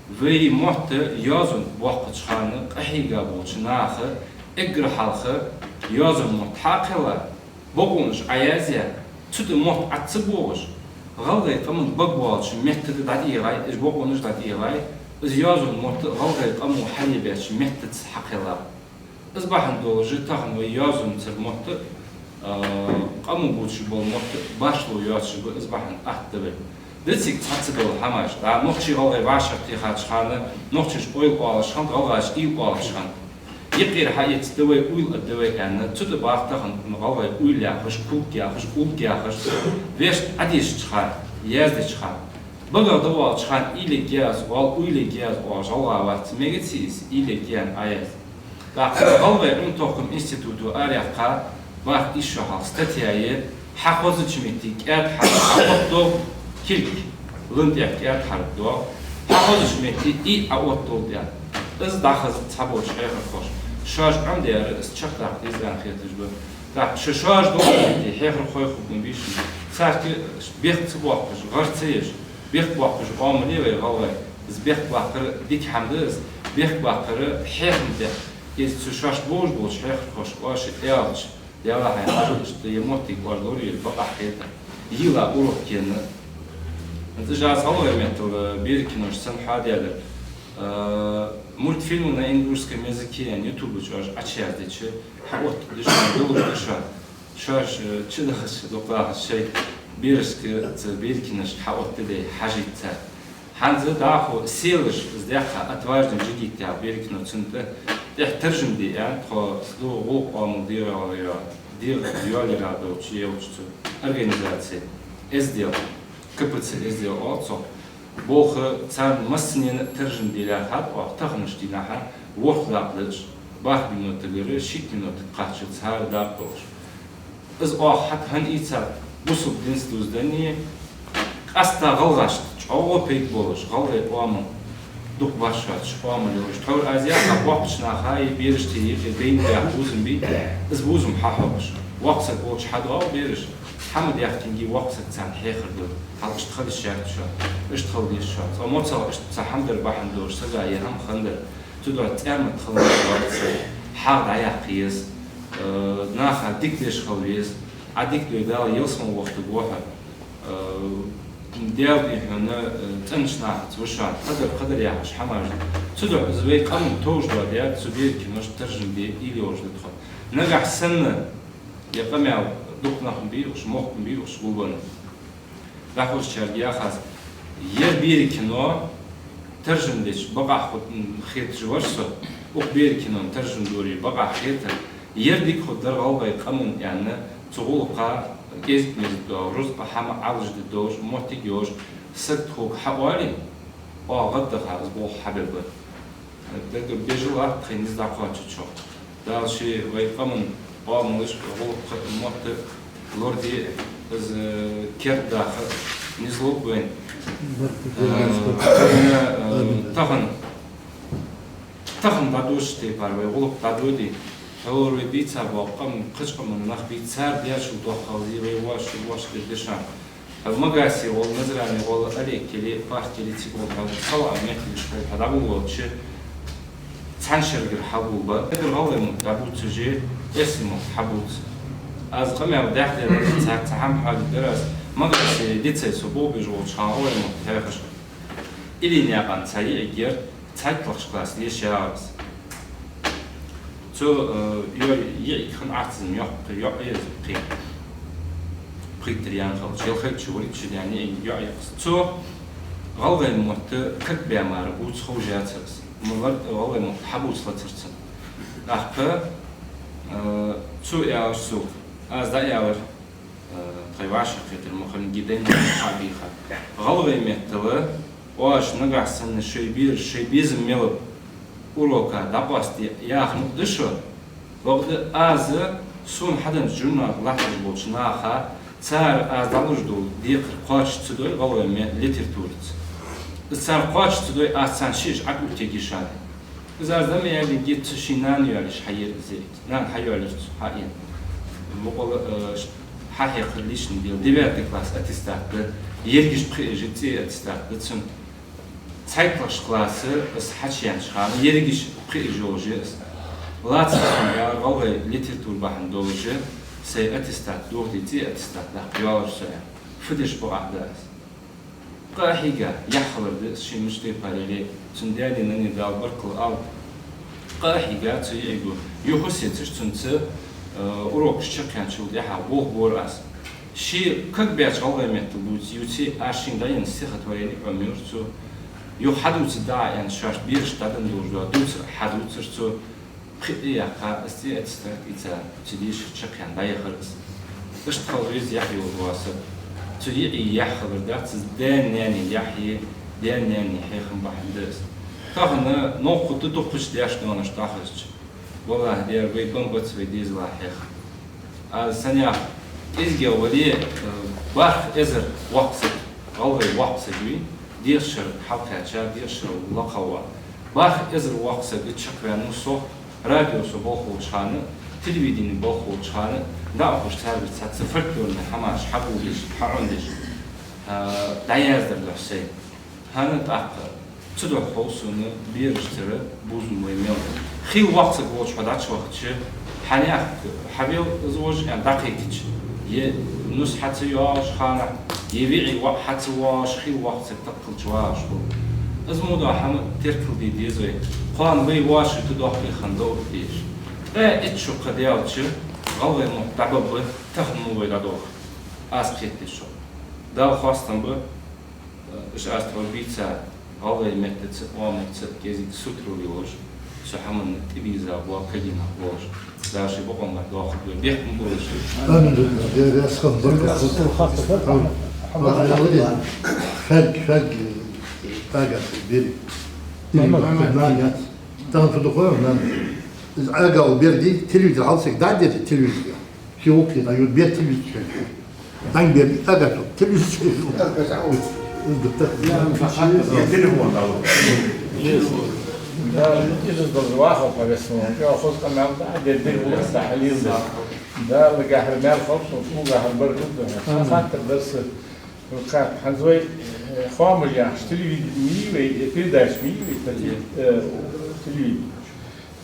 Вай мотт йоазонца боаккхача хана къахьийга болча наха эггара хьалха йоазон мотт хьакхелла, бокъонаш Ӏоязъяь, цу тӀа мотт Ӏо ца богӀаш, гӀалгӀай къаман бага боалача метта тӀа дӀадийгӀай, уж бокъонаш дӀадийгӀай, из йоазон мотт гӀалгӀай къамо хьалебаьча меттаца хьакхелла. Из бахьан долаш тахан вай йоазонцара мотт, а, къамо бувцаш бола мотт башхало йоацаш ба, из бахьан атта да вай. Цига цхьацца дола хӀамаш, да, нохчий-гӀалгӀай вӀашагӀтехача хана, нохчаша ойла оалаш хиннад, гӀалгӀаша уйла оалаш хиннад. Юкъера хьаэца да вай, уйла а да вай аьнна, цу тӀа бах тахан гӀалгӀай уйла яхаш, кулг яхаш, улг яхаш, вешта Ӏодийшача хана, яздеча хана. БагӀа да оалача хана, уйла ергья аз оал, уйла ергья аз оалаш гӀалгӀа вац, мегац из, уйла ергья аьнна Ӏояз. ТӀаккха гӀалгӀай Ӏилма-тохкама институто араяьккха бархӀ-ийс шу хьалха статья я, хьахозача метте кӀаьда хьарф Ӏооттадолда, кулг лун тӀехьа кӀаьда хьарф доагӀа, хьахозача метте и Ӏооттадолда аьнна. Из дӀахаза цхьаболча хьехархоша. Шоаш Ӏомадаьр из чакхдаккха деза аьнна хеташ ба. ТӀаккха шо шоаш долча метте хьехархой хургбий шун? Царга бехк ца боаккхаш, гӀар ца еш, бехк боаккхаш оамал я вай гӀалгӀай. Из бехк баккхар дика хӀама да из, бехк баккхар хьехам да. Из цу шоашта бовзаш болча хьехархошка оаш аьлча, Даьла хьай хьажал, иштта е моттиг оаш лорае бакъахьа хетар. Йийла урок кена. ХӀанз аз гӀалгӀай меттала, э, берий кинош санна хьадаьлар. Э, мультфильмы на ингушском языке аьнна ютуба чу оаш Ӏочуяздича, хьаоттадеш, долаш да шоана. Шоаш, э, чудахача, дукха дахача шоай берашка цу берий киношка хьаоттаде хьажийта цар. ХӀанз дӀахо селаш из даьккха, «Отважный джигит» яха берий кино цунна тӀа, тӀехьа таржам де аьнна, тхо ду гӀулакх оамал дегӀайоалаяра, дегӀайоалаяра долча е йолча цу организаце, «Эздел», К П Ц «Эздел» оал цох. Болх царна массанена а таржам де лаьрхӀад оаха таханарча дийнахьа, ворхӀ дакъа да уж, бархӀ минотагара шийтта минотага кхаччалца хӀара дакъа долаш. Из оаха хьатӀа хӀана ийцад, бусалба динца дувзаденна, къаьстта гӀалгӀашта чӀоагӀа пайда болаш, гӀалгӀай оамал дукха башха йоацаш оамал йолаш. Тхьовра аз яхар боккхача наха е берашта юкъе байна баьха бувзам бий, из бувзам хьахьокхаш. Воккха саг волча хьадоагӀа бераш, хӀама даьхкинге воккха саг царна хьехар ду. Хьал иштта хила йиш яц шоана, иштта хила деза шоана. Цкъа моцал иштта цхьа хӀама дар бахьан долаш сага е хӀама хиннадар. Цудухьа цӀаьрмат хила веза, хьагӀ дӀаяккха еза, э, наха дика деш хила веза, Ӏа дика дой Дала ялсмала вахийтаргва хьо, э, Даьла духьа хьона, э, цӀенача нахаца ва шоана, кхыдар-кхыдар яхаш хӀамаш да. Цудухьа из вай къаман товш дола даьд, цу берий киношта таржам де уйла йолаш да тхо. Нагахьа санна е къамаьл дукха нах ма бий укх, мохк ма бий укх гулбенна. ДӀахозачарга яхаш, ер берий кино таржам дича бакъахьа хургда хеташ вар со, укх берий кино таржам дора бакъахьа хетар, ер дика хургдар гӀалгӀай къаман аьнна, цу гӀулакха кӀезига-мезига дола рузкъа хӀама Ӏалашде долаш, моттиг йолаш саг тхога хьаоале, оаха гӀаддаха из болх хьабергба. Дагаб бежал атта тхоай низ дӀакхоачачох. Дала ше вай къаман оамалаш, гӀулакх, мотт лораде, из кердадаха низ лулба вайна. Э, вайна, э, тахан, тахан дӀадувцача тайпара вай гӀулакх дӀадоде. Хьалхара вай дийца бола къам, кхыча къаман нах бий, цар дешал доххалзе вай воаш, воаш дер дешан. Магасе гӀолла, Назране гӀолла, Олег Кели, Пах Кели цига гӀолла хьал, Салаан меттигаш гӀолла хьал дӀаболабелча, цхьан шергара хьаболабаь, эггара гӀалгӀай мотт дӀабувцаш, эрсий мотт хьабувц. Аз къамаьл даьхдаь, цхьа, цхьа хӀама хьоадергдар аз, Магасе децай со болх беш волча хана гӀалгӀай мотт хьехаш. Илинаькъан цхьа йиӀиг яр, цхьайтталагӀча классе деша яр аз. Цо, э, йоӀ, йиӀиг хиннад, Ӏазам йоӀ, йоӀ я из, пхи-, пхийтта янхалча, ялхайтта шу, вурийтта шу даьнна йиӀиг йоӀ я из. Цо гӀалгӀай мотт ког баь мара бувца ховш яцар из. Ма лар-, гӀалгӀай мотт хьабувца лацар цунна. ТӀаккха, э, цо аьлар сога, аз дӀааьлар, Э, тхоай вӀашагӀкхетар ма хиннадий, дайна хьабийха. ГӀалгӀай меттала оаш нагахьа санна шоай бераш, шоай безам мел ба урока дӀакъоастаде яха мукъа да шо. Бакъда аз сона хьаденнача журнале латташ болча наха, цар аз дӀалуш дола декхар кхоачаш ца дой гӀалгӀай ме-, литератураца. Из цар кхоачаш ца дой, аз царна шиъ-шиъ Ӏоттаергья шоана. Из аз дӀа ма аьллинге, цу ший нана йоалаеш хьаера из. Нана хьайоалаяьй цо, хьаена. Мукъала, э, ш-, хьахьекхар личный дело. Девятый класс аттестат да, ерригаш пхиъаш я, цӀе аттестат да цун. ЦхьайтталагӀча классе из хьачуяьннача хана ерригаш пхиъаш йолаш я из. Лаца сона аьлар, гӀалгӀай литература бахьан долаш сай аттестат дохаде, цӀе аттестат даккха йоаллаш со, аьнна. Фу деш бакъахьа да аз? Къа а хьийга, яхь хилар да из, ший мича тайпара яле, цун даьна-нанна Дала баркал оал. Къа а хьийга, цу йиӀига юхасецаш, цунца, э, урокаш чакхъяьнначул тӀехьагӀа болх бора аз. Ше кагбаьча гӀалгӀай меттала дувца ювцар, аз шийна дӀаенна стихотворени Ӏомайора цо. Юха хьадувцаргда Ӏа, аьнна, шоашта берашта дӀаденна долаш дола дувцар хьадувцар цо. Пхиъ а яьккха, из цӀе аттестат ийца, цу дешара чакхъяьнна дӀаяхар из. Иштта хила веза яхь йолаш вола саг. Цу йиӀий яхь хилар дац из, даьна-наьна яхь я, даьна-наьна хьехам бахьан да из. Тахан новкъа хургда дуккхача даьшта-ноаношта дӀахезача. ВаллахӀи, дера, вай бан бац вай дезала хьех. Аз санна яхар, кӀезигагӀа вале, э, барх эзар воккха саг, гӀалгӀай воккха саг вий, деза шера хьалкхаьча, деза шера лакхаваь. Барх эзар воккха саг чакхваьннав со, радио со болх беча хана, телевидене болх беча хана, дӀахьош царгара цхьацца фольклорни хӀамаш хьагулдеш, хьаӀомадеш, э, дӀаяздар духьа сай. ХӀана тӀаккха? Цудухьа хов сона берашцара бувзам вай мел да. Хил воккха саг волча хьо дӀачувахача, хьа наьха хьавел из вож аьнна дӀакхайкача, е нус хьа ца йоагӀача хана, е виӀий воӀ хьа ца воагӀаш, хил воккха саг таккхалча вагӀаш хул. Из мо дола хӀама теркалде деза вай. Кхоана вай воашта доккхий хинна довр дезаш. Ткъаь итт шу кхы даьлча, гӀалгӀай мотт дӀабаргба, тахан мо вай дӀадолх. Аз кхетаде шо. Дала хоастам ба, Уж аз тхьовра бийца, гӀалгӀай меттаца, Ӏомаца кӀезига сутара йолаш, цу хӀаманна тӀабийрза бола кагий нах болаш, Дала шоай бокъонга доахаргдолда, бехк ма болаш. Амин. Дера, аз хан баркал. Шаьрга, шаьрга, ага, бери. Нана яц. Тахан фу духо, нана. Из ага ол берди, телевизор хьалсаг дӀадерди, телевизор. Ше воккхий, а ю бер телевизор чу. Дан бер, ага, телевизор чу. Из да так. Телефон дало. Да, из да вахал по весну. Я хоз канал да, де де улас да, халил да. Да, лагахар мел хол, улгахар бар да. Хаттар дарс. Ханзой, э, хомаж яхаш, телевидение ми вай, э, передача ми вай, тати, э, телевидение.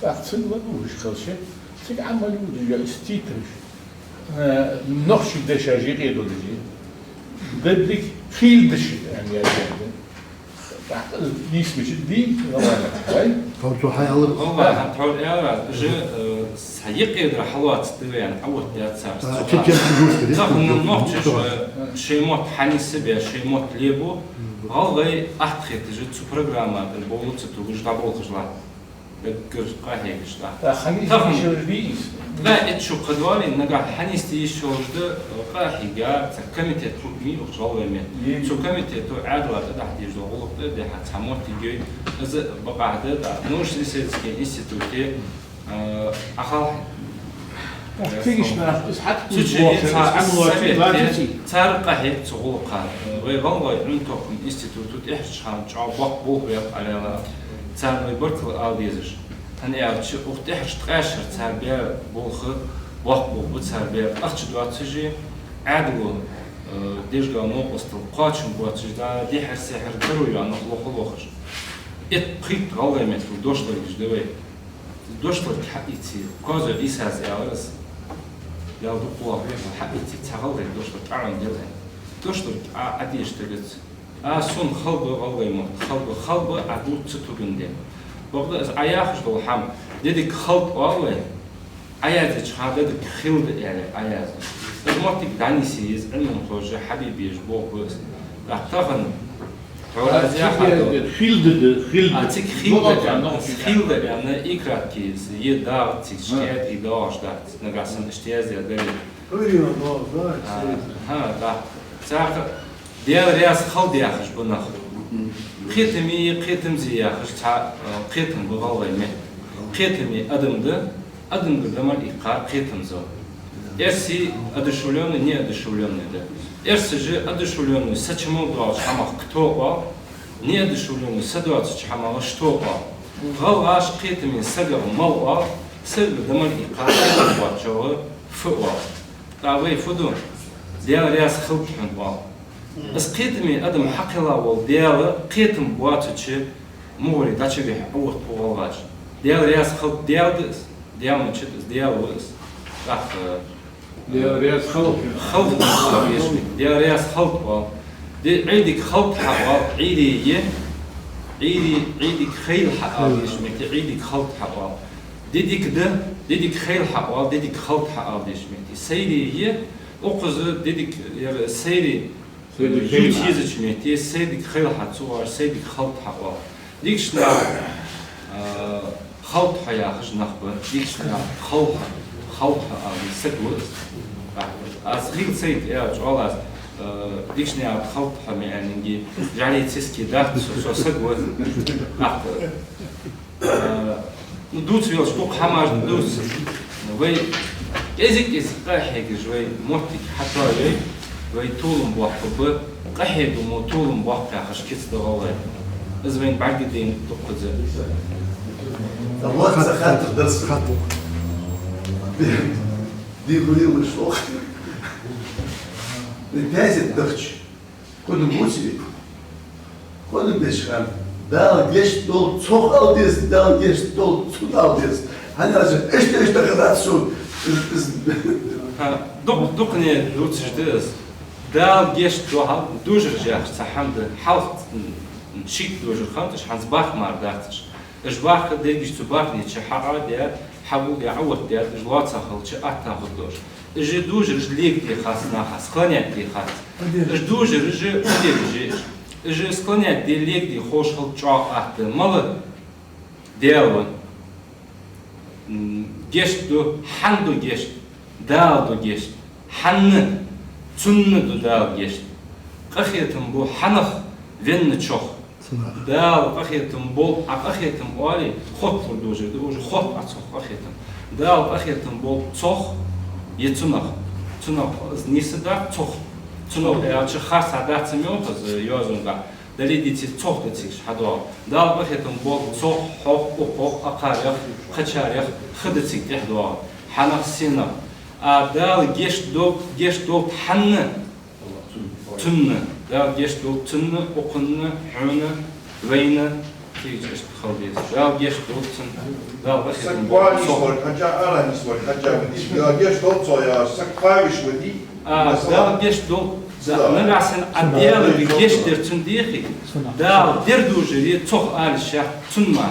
ТӀаккха цун ладувгӀаш хилча, цига Ӏамал ювцаш я из титраш. Э, нохчий дешаш юкъе долаш я. Дерриг хил дешаш аьнна яздеш да. ТӀаккха из нийсмича дий, ладувгӀаш вай. Тхьовра цо хьаялар. ВаллахӀи, тхьовра аьлар аз, уж, э, са юкъера хьалоацаргда вай аьнна, Ӏооттадаьд цар. А, цу чечен чу дувцаш да. Тахан нохчаша, э, шоай мотт хьанийсбе, шоай мотт лебу, гӀалгӀай атта хеташ, цу программа тӀара бовла ца тугаш дӀаболхаш латт. Даггара къахьегаш да. Тахан ткъаь итт шу кхы доале, нагахьа хьанийсде йиш йолаш да, къахьийга, цхьа комитет хургья укх чу гӀалгӀай метта. Цу комитето Ӏаьдала тӀадахьа дезаш дола гӀулакх тӀа а дехьа, цхьа моттиг йой, из бакъахьа да, тӀаккха научно-исследовательски институте, э, Ӏахалхьа. Цу чу цхьа совет, цар къахьег цу гӀулакха. Вай гӀалгӀай Ӏилма-тохкама институто тӀехьарча хана чӀоагӀа боккха болх баьб, Ӏалела. Царна вай баркал ала дезаш. ХӀана аьлча, укх тӀехьарча ткъаь шера цар баь болх боккха болх ба, цар баь ахча доацаш, Ӏаьдало, э, дешдола новкъостал кхоачам боацаш, да, дехьара-сехьара таро йола нах лохалохаш. Итт-пхийтта гӀалгӀай меттала дошлоргаш да вай. Дошлорг хьаийце, Козой Ӏийсас аьлар из. Даьла дукха вахаве, хьаийце, цхьа гӀалгӀай дошлорг Ӏа Ӏомаде аьнна. Дошлорг Ӏа Ӏодеша тегац. А, сона хала ба гӀалгӀай мотт, хала ба, хала ба, Ӏа дувца ца тугаш де. Бакъда из Ӏа яхаш дола хӀама, деррига хала оал вай, Ӏояздеча хана деррига хила да аьле Ӏоязде. Из моттиг дӀанийсъе еза, Ӏилманхоша хьабе безаш болх ба из. ТӀаккха тахан тхьовра аз яхар да. Хила да, хила да. А, цига хила да аьнна, хила да аьнна, и краткий, е дагӀа цига шкет, и доагӀаш дац. Нагахьа санна иштта яздаь дале, Ирина, да, да, А, хӀа, да. Цхьаькха Даьла раьза хилда яхаш ба нах. Кхетаме, кхетамза яхаш цхьа, э, кхетам ба гӀалгӀай метта. Кхетаме адам да, адамгара да мел иккхар кхетамза. Эрсий одушевлённый, неодушевлённый да. Эрсаша одушевлённый са чу мел доагӀача хӀамах кто оал, неодушевлённый са доацача хӀамах что оал. ГӀалгӀаша кхетаме сагах мал оал, сагага да мел иккхар кхетам боацачох фу оал. ТӀаккха вай фу ду? Даьла раьза хилда хьона оал. Из кхетаме адам хьакхелла вола Даьла кхетам боацача мугӀаре дӀачубихьа Ӏоотт гӀалгӀаша. Даьла раьза хилда, Даьла да из, Даьла мичад из, Даьла ва из. ТӀаккха Даьла раьза хилда. Хилда оал вешмик, Даьла раьза хилда оал. Ди-, Ӏуйре дика хилда хьа оал, Ӏуйре е, Ӏуйре, Ӏуйре дика хийла хьа оал вешмик, Ӏуйре дика хилда хьа оал. Ди дика да, ди дика хийла хьа оал, ди дика хилда хьа оал вешмик. Сайре е, укхаза ди дика, ер сайре, Сайре дика хийла. Ювца езача метте, сайре дика хийла хьа ца оалаш, сайре дика хилда хьа оал. Дикача наха, а, хилда хьо яхаш нах ба, дикача наха хилда хьо, хилда хьо ала саг ва из. Аз хийла сайта аьлча, оал аз, а, дикача наха хилда хьо маӀанга, жӀарий циски дац, со, со саг ва. ТӀаккха Э, ну, дувца велча, дукха хӀамаш да дувца. Вай кӀезиг-кӀезиг къахьегаш, вай моттиг хьатоаяй, вай толам боаккхаргба, къахьега мо толам боаккх яхаш кица да гӀалгӀай. Из вайна бӀаргадайнад дукхаза. А вот ца хаттар дар са. Хаттар. Ди-, ди гули луш лох. Ди пязит дахча. Кхо дин бувций вай? Кхо дин беча хана Дала гешт долда цох ала деза, Дала гешт долда цунна ала деза. ХӀана аьлча, иштта, иштта хилац шун. Из, из. ХӀа, дукх-, дукхане дувцаш да из. Дала гешт долда хьал, дожараш яхаш цхьа хӀама да. Хьалха, м, шийтта дожар хиннад, уж хӀанз бархӀ мара дац уж. Уж бархӀ дерригаш цу бархӀанна чу хьаӀадаь, хьагулъяь, Ӏооттадаь, уж лоаца хилча, атта хургдолаш. Уж дожараш легаде хац наха, склонять де хац. Уж дожараш, уж дерригаш, уж склонять де, легаде ховш хилча чӀоагӀа атта. Мала? Даьла ва. М, гешт ду, хьан ду гешт? Дала ду гешт. Хьанна? Цунна ду Дала гешт. Къахетам бу хьанах? Венначох. Цунах. Дала къахетам болба, Ӏа къахетам оале, хотталур дожар да, уже хотт Ӏа цох къахетам. Дала къахетам болба цох е цунах? Цунах из нийса дац, цох. Цунах аьлча харц хӀама дац, ма йоах из йоазонга. Дале дийцача, цох да цига хьадоагӀа. Дала къахетам болба цох, хьох, укхох, акхарех, кхычарех, хи да цига тӀехьадоагӀа. Хьанах, сенах? А Дала гешт долда, гешт долда хьанна? Цунна. Дала гешт долда цунна, укхунна, хьона, вайна, цига иштта хила деза. Дала гешт долда цунна. Дала къахетам болба цох. Саг кхоавеш вар хьажа, ара нисвар хьажа ма дий. Дала гешт долда цох яхаш, саг кхоавеш ма дий. А, масала, Дала гешт долда, да, нагахьа санна Ӏа Даьлага гешт дар цунна дехе, Дала дер дожаре цох ала йиш яц, цунна мара.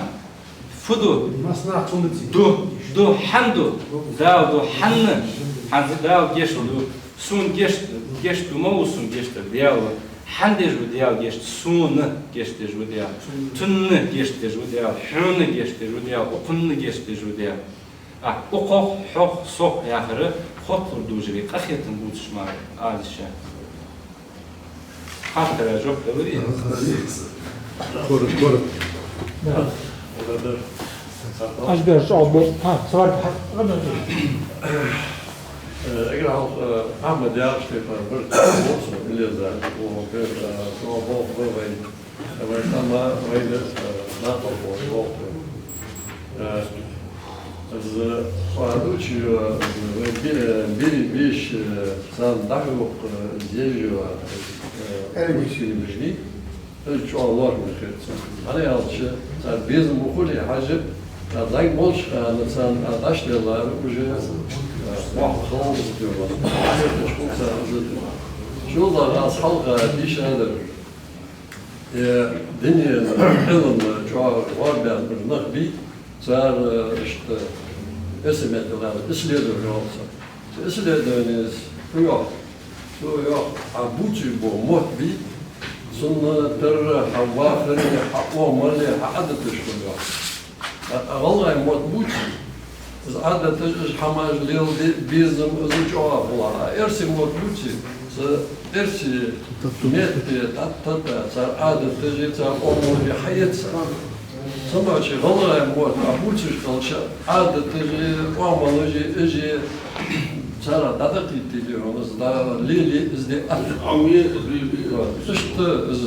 Фу ду? Массанахьа цунна цига. Ду, ду, хьан ду? Дала ду, хьанна? ХӀанз Дала гешт ду. Сона гешт, гешт ду, ма ва сона гешт дар, Даьла ва. Хьан деш ва Даьла гешт? Сона гешт деш ва Даьла. Цунна гешт деш ва Даьла. Хьона гешт деш ва Даьла. Укхунна гешт деш ва Даьла. А, укхох, хьох, сох яхар хотталур дожаре къахетам бувцаш мара ала йиш я. Хаттара жоп даларе? Коротко, коротко. Да. Аш бер чӀоагӀа бо-, хӀа, цаварг хьа-, Э, эггара хьалха, э, Ахьмад Якъуб Штефан барт боху со, Илеза, боху, э, со боху, бо вай. Вай хӀама, вай, э, накъал боху, боху. Э, из, э, хьадучи, э, вай би-, э, бири биш, э, царна дӀахьокха, э, зежа, э, Эргий. Учени бижни. Из чӀоагӀа лоархӀаме хет сона. ХӀана аьлча, цар безам ма хулий хьажа, цар зӀамига болча хана царна дӀаштеллар уже, э, бохьа халла хӀама. Шоьтача хул цар из а. Шоллагӏа аз хьалха дийша дар. Э, динен, Ӏилман чӀоагӀа гӀорбаьнна уж нах бий, цар, э, иштта, эса меттала исследовани йоах цар. Цу исследованес фу йоах? Цо йоах, Ӏа бувцаш бола мотт бий, цунна тарра хьа вахаре, хьа оамале, хьа Ӏадаташ хул йоах. Ткъа гӀалгӀай мотт бувций, Из Ӏадаташ, из хӀамаш леладе безам, из чӀоагӀа хул. А эрсий мотт бувций, цу эрсий метте тӀататта цар Ӏадаташи, цар оамалаши хьаэц. Цу мачи гӀалгӀай мотт а бувцаш хилча, Ӏадаташи, оамалаши, ижи цар дӀадаккхийтте хьона, из дӀалеле, из де атта. Ам е, из леле. Иштта из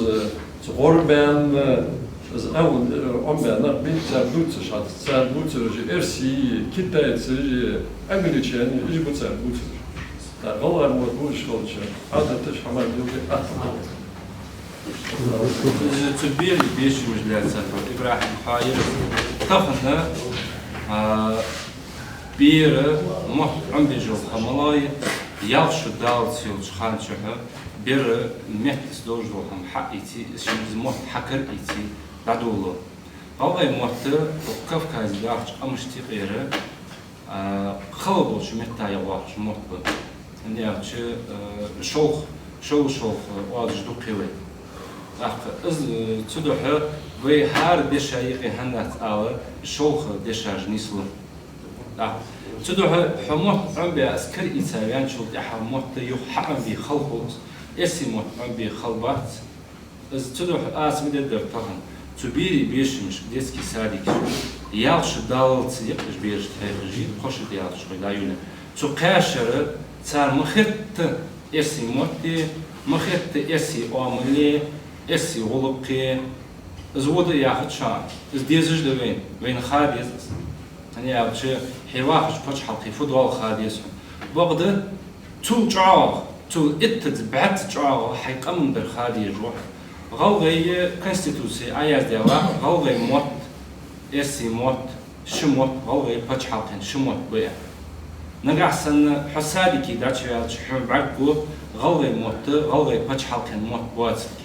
цу гӀорбаьнна, из Ӏомбаьнна, Ӏомбаьнна нах бий, цар бувцаш хӀанз, цар бувцараш эрсий, китайцаши, англичане, уж ба цар бувцараш. ТӀаккха гӀалгӀай мотт бувцаш хилча, Ӏадаташ, хӀамаш леладе атта. Из цу берий бешамаш лаьца, ИбрахӀим, хьоахаду. Тахан, а, бера мотт Ӏомабеш йола хӀама ма йий, ялх шу даллалца йолча хана чухь бера меттаца долаш дола хӀама хьаийце, из ший из мотт хьакараийце дӀадолалу. ГӀалгӀай мотт Кавказе дахача къамашта юкъера, а, хала болча метта яхача мотт ба. ХӀана аьлча, а, шолха, шовзткъа шолха оазаш дукха я вай. ТӀаккха из, а, цудухьа вай хӀара деша юкъе хӀанз ала, шолха дешаш нийслу. ТӀаккха цудухьа хьо мотт Ӏомабе, из кара ийца ваьнначул тӀехьагӀа мотт юха хьаӀомабе хала хул из. Эрсий мотт Ӏомабе хала бац. Из цудухьа аз ма дергдар тахан. Цу берий бешамашка, детский садикашка, ялх шу даллалца я-кх уж бераш тхьайхаш, кхо шу даллалца, хой да юле. Цу кхаь шера цар ма хетта эрсий мотти, ма хетта эрсий оамали, эрсий гӀулакхи. Из во да яхац шоана. Из дезаш да вайна, вайна ха деза из. ХӀана аьлча, хьо вахача паччахьалкхе фу доал ха деза хьона. Бакъда, цул чӀоагӀа, цул иттаза, бӀаьзза чӀоагӀа хьай къаман дар ха дезаш ва хьо. ГӀалгӀай Конституце Ӏояздаь ва гӀалгӀай мотт, эрсий мотт, ши мотт гӀалгӀай паччахьалкхен ши мотт ба аьнна. Нагахьа санна хьо садике дӀачуваьлча, хьона бӀаргагу гӀалгӀай мотт гӀалгӀай паччахьалкхен мотт боацилга.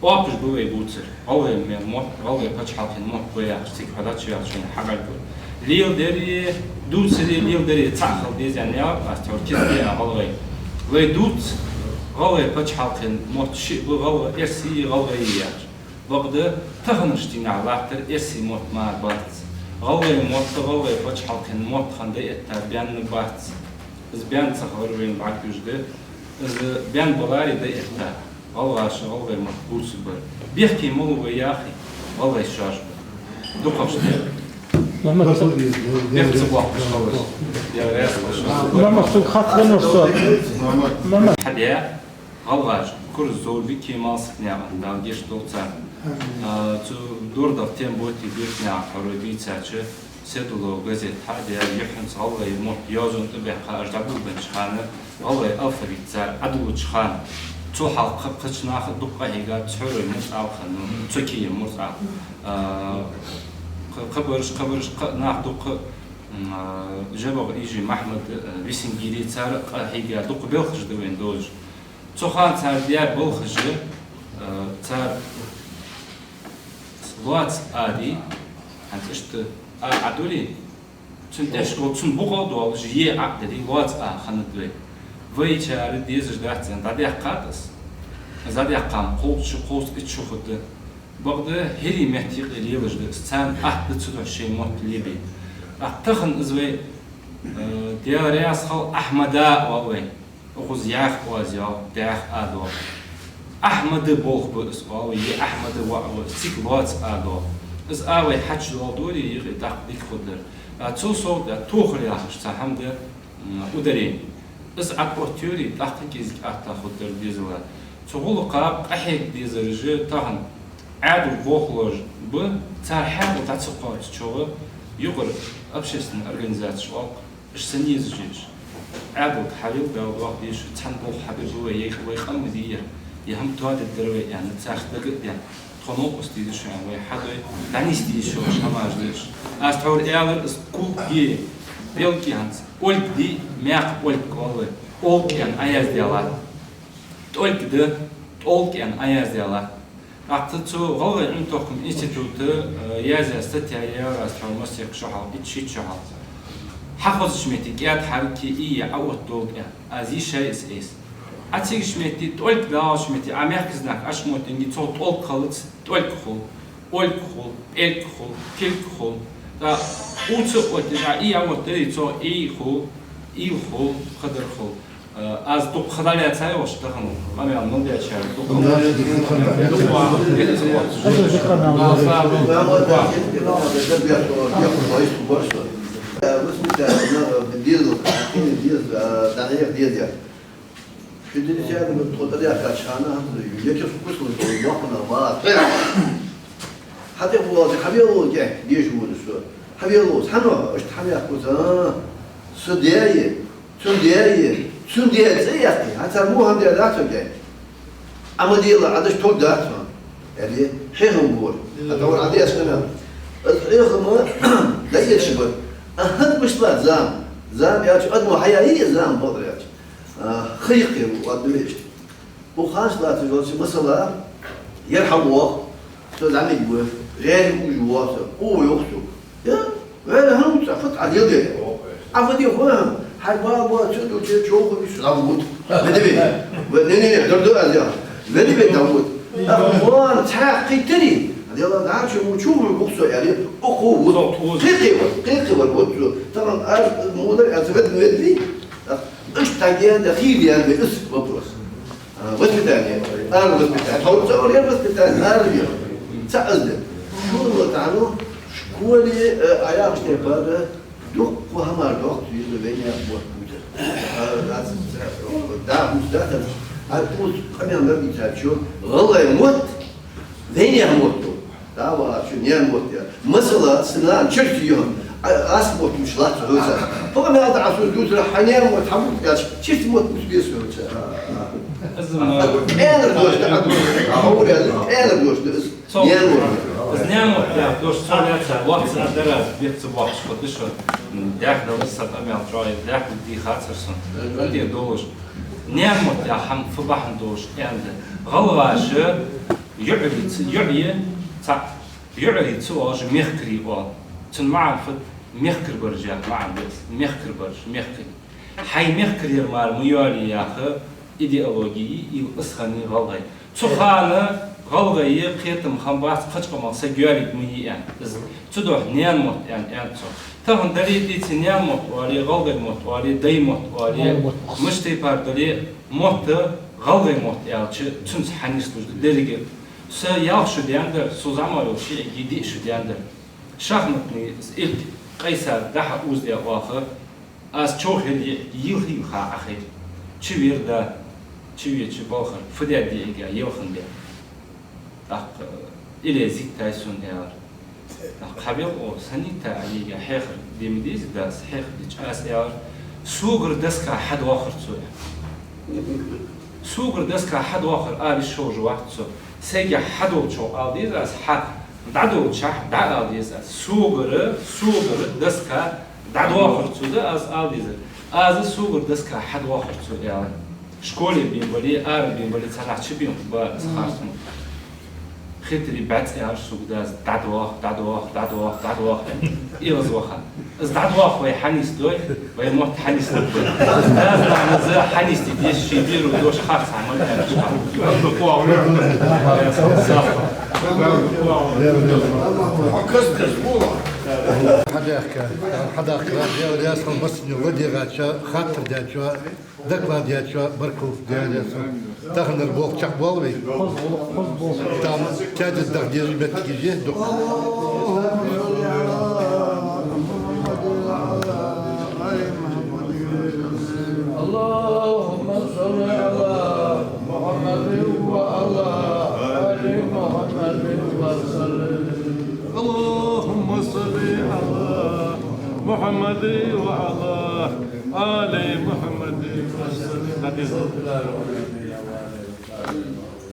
Оапаш ба вай бувцар, гӀалгӀай мотт, гӀалгӀай паччахьалкхен мотт ба яхаш, цига хьо дӀачуваьлча хьона хьабӀаргагу. Леладари, дувцари, леладари цхьа хила деза аьнна, аз тхьовра кица де а гӀалгӀай. Вай дувц, гӀалгӀай паччахьалкхен мотт шиъ ба, гӀалгӀай, эрсий, гӀалгӀай яхаш. Бакъда таханарча дийнахьа латтар эрсий мотт мара бац. ГӀалгӀай мотт гӀалгӀай паччахьалкхен мотт хинна дӀаэтта баьнна бац. Из баьнна ца хилар вайна бӀаргагуш да. Из баьнна баларе дӀаэтта, гӀалгӀаша гӀалгӀай мотт бувцаргбар. Бехке малув вай яхе, гӀалгӀай шоаш ба. ДукхагӀча ден. Мухьаммад, бехк ца боаккхаш хилар. Дела раьза хилва шоана. Мухьаммад, цунга хаттар да шоана. Мухьаммад. Хьадаь, гӀалгӀаша, Курза Зоврбика, Кемал Сакнаькъан, Дала гешт долда царна. А, цу дурдах тем бутти биртнягӀа хьорой бийцача, «Седуло» газет хьадаь, юххьанца гӀалгӀай мотт йоазон тӀа баьккха, уж дӀаболабеннача хана, гӀалгӀай алфавит цар Ӏодиллача хана, цул хьалха кхыча наха дукха къахьийгад, цхьорой мурд алханну, цо кийе мурд ал. А, кха-, кхыбараш, кхыбараш, кхы нах дукха, м, а, ЖабагӀа Ижи Махьмад, а, Висингири, цар къахьийга дукха белхаш да вайна дозаш. Цу хана цар даь балхаш, а, цар лоаца а дий, хӀанз иштта а Ӏодулий, цун тӀехьашка, цун букъа а долаш, е Ӏа а дий, лоаца а хиннад вай. Вайчар дезаш дац аьнна дӀадаьккхад из. Из дӀадаьккха-м кховзткъа шу, кховзткъа итт шу хургда. Бакъда хӀирий метта юкъе лелаш да из, царна атта да цудухьа шоай мотт лебе. ТӀаккха тахан из вай, э, Дела раьза хилва, Ахьмада оал вай. Укхаза яха оаз йоал, даьха а доал. Ахьмада болх ба из, оал вай, е Ахьмада воӀ ва из, цига лоаца а доал. Из а вай хьачудоаладаре, юкъе тӀаккха дика хургдар. А цул совгӀа тохар яхаш цхьа хӀама да, м, ударение. Из Ӏооттайоре, тӀаккха кӀезига атта хургдар дезала. Цу гӀулакха къахьега дезараш тахан Ӏаьдал бохалаш ба, цар хьаькъал дӀа ца кхоачачох юкъара общественни организацеш оал-кх. Уж са низ жеш. Ӏаьдалга хьавел, Дала дохаде шо, цхьан болх хьабе ба вай, е вай къам ма дий ер, е хӀама тоадергдар вай аьнна, царца дага а даьнна. Тхо новкъост деза шо аьнна, вай хьадой, дӀанийсде дезаш йола хӀамаш да уж. Аз тхьовра аьлар, из кулг, белг хӀанз, ольг дий, маькх ольг оал вай, олг аьнна Ӏояздаь латт. ТӀолг да, тӀолг аьнна Ӏояздаь латт. ТӀаккха цу ГӀалгӀай Ӏилма-тохкама института, э, язъяь статья я, аз тхьовра масех шу хьалха, итт-шийтта шу хьалха. Хьахозача метте кӀаьда хьарак е, и е Ӏооттадолда аьнна. Аз йийшай из айса. Ӏа цигача метте, тӀолг далача метте, Ӏа мехка знак Ӏочумоттинге, цох тӀолг хилац, тӀолг хул, ольг хул, пӀелг хул, пилг хул. ТӀаккха Уца оттадаь, и а оттадаь, цо и хул, и хул, хадар хул. Э, аз дукха хадалаьца йолаш тахан, къамаьл мел дечар, дукха. Ши деза яр тхо тӀадехкача хана, хӀанз ю, якас кусла йоккхана ма тӀе. ХьатӀехвоалаш, хьавеллалца деша вуна со. Хьавеллалца, хьан оаш, иштта хьан яхкуца, а? Са даь я, цун даь я, цун даь цӀи яккхий, хьан цар мухӀан даь дац вай? Ӏа ма дела, Ӏа даш тог дац ван. Яли, хьехам бора. А товар Ӏа деш хана. Аз хьехама дӀаэцаш бар. А хӀанз мишта латт зама? Зама яьлча, адамо хьаяьй зама, бакъдар аьлча. А, ха йикхе ву, вад вешта. Укх ханаш латташ йолча масала, ер хьавоагӀа, со зӀамига ва, гӀаьрий уж воагӀа со, укхо йоах сога. Я, ваьлла хӀанз цӀа фу тӀа дел де. Ӏа фу де хьона, хьай бала боацаш долча човхавеш дӀавода. Веди ве. Ве, не, не, не, дар ду аз яхар. Веди ве дӀавода. Ахван цхьа кхийтари. Дела дӀачу му чу ву гух со яри. Укхо ву. Кхийкхи вар, кхийкхи вар вот цо. Тахан аз мудар аз вед, веди. Иштта таген да хил ян ве ус вопрос. А, воспитание. Ар воспитание. Тхьовра ца вар яр воспитание, ар яр. Ца аз да. Шура ва тану школе, э, а яхаш тӀе пара дукха хӀамаш дохк виза вайна мотт бутар. А, аз, да, муста да. А ус къамаьл ма бийцачо, гӀалгӀай мотт, вайна мотт. Да, ва, чу наьна мотт я. Масала, са нана чирти йохан, а, аз мотт муш латт хьоца. Пога мел да асу дузра, хьа наьна мотт хьабут яч, чирти мотт муш бес хьоца. Аз ма- Пенар дош да, а, ховрял, пенар дош да, аз Цо- наьна мотт. Аз наьна мотт я, дош цо яца, вахца дара, бехца вахш, вот дыш, дяхна лыса къамаьл чой, дяхна ди хацар сон. Анди долуш. Наьна мотт я, хьам фу бахьан долуш, энда. ГӀалгӀаша, юӀри ца, юӀе, ца, юӀри ца оалаш, мехкари оал. Цун маӀан фу, мехкарбаржа, маӀан бес, мехкарбарж, мехкари. Хьай мехкарера мара ма йоалае яха идеологи, ил ас хани гӀалгӀай. Цу хана гӀалгӀай кхетам хам бац, кхачкъамах са гоьлиг ма йий аьнна. Из цу духьа наьна мотт аьнна, аьнна цо. Тахан дале дийци наьна мотт оале, гӀалгӀай мотт оале, дай мотт оале, мишта тайпара дале, мотт, гӀалгӀай мотт аьлча, цунца хьанийслуш да деррига. Са ялх шу даьннадар, со зӀамагӀа йолча шиъиге диъ шу даьннадар. Шахматный илт къайса дахьа уз де оаха, аз чо хир е, йилхи-йилха Ӏахайр. Чи вир да, чи ве, чи балхар, фу де диъига, йилхан де. ТӀаккха, иле зиттай сун аьлар. ТӀаккха хьавел о, санитта Ӏалига хьехар, деми дизи дас, хьехар дича аз аьлар, сугар доска хьадоахар цо. Сугар доска хьадоахар, ари шовжа вахт цо. Сайга хьадолчо ала деза аз, хьа дӀадолча дӀа ала деза аз. Сугара, сугара доска дӀадоахар цо да аз ала деза. Аз сугар доска хьадоахар цо аьлар. Школе бен бале, ара бен бале, цхьанахьа чу бен ба аз харцмо. Хетари бац аьлар суг дас, дӀадоах, дӀадоах, дӀадоах, дӀадоах. Илаз ваха. Из дӀадоах вай хьанийсдой, вай мотт хьанийсдой. Дас нахьназа хьанийсде деш ший беру дош харц хьаман аьлар. Хьадахка, хьадахка, Дела раьза хилва массане ладийгӀача, хаттар деча, доклад деча, баркал Дела раьза хилва. Таханара болх чакхбоал вай. Там тяжесть даха деза моттигаш я дукха. اللهم صل على محمد وعلى آل محمد وسلم. اللهم صل على محمد وعلى آل محمد وسلم.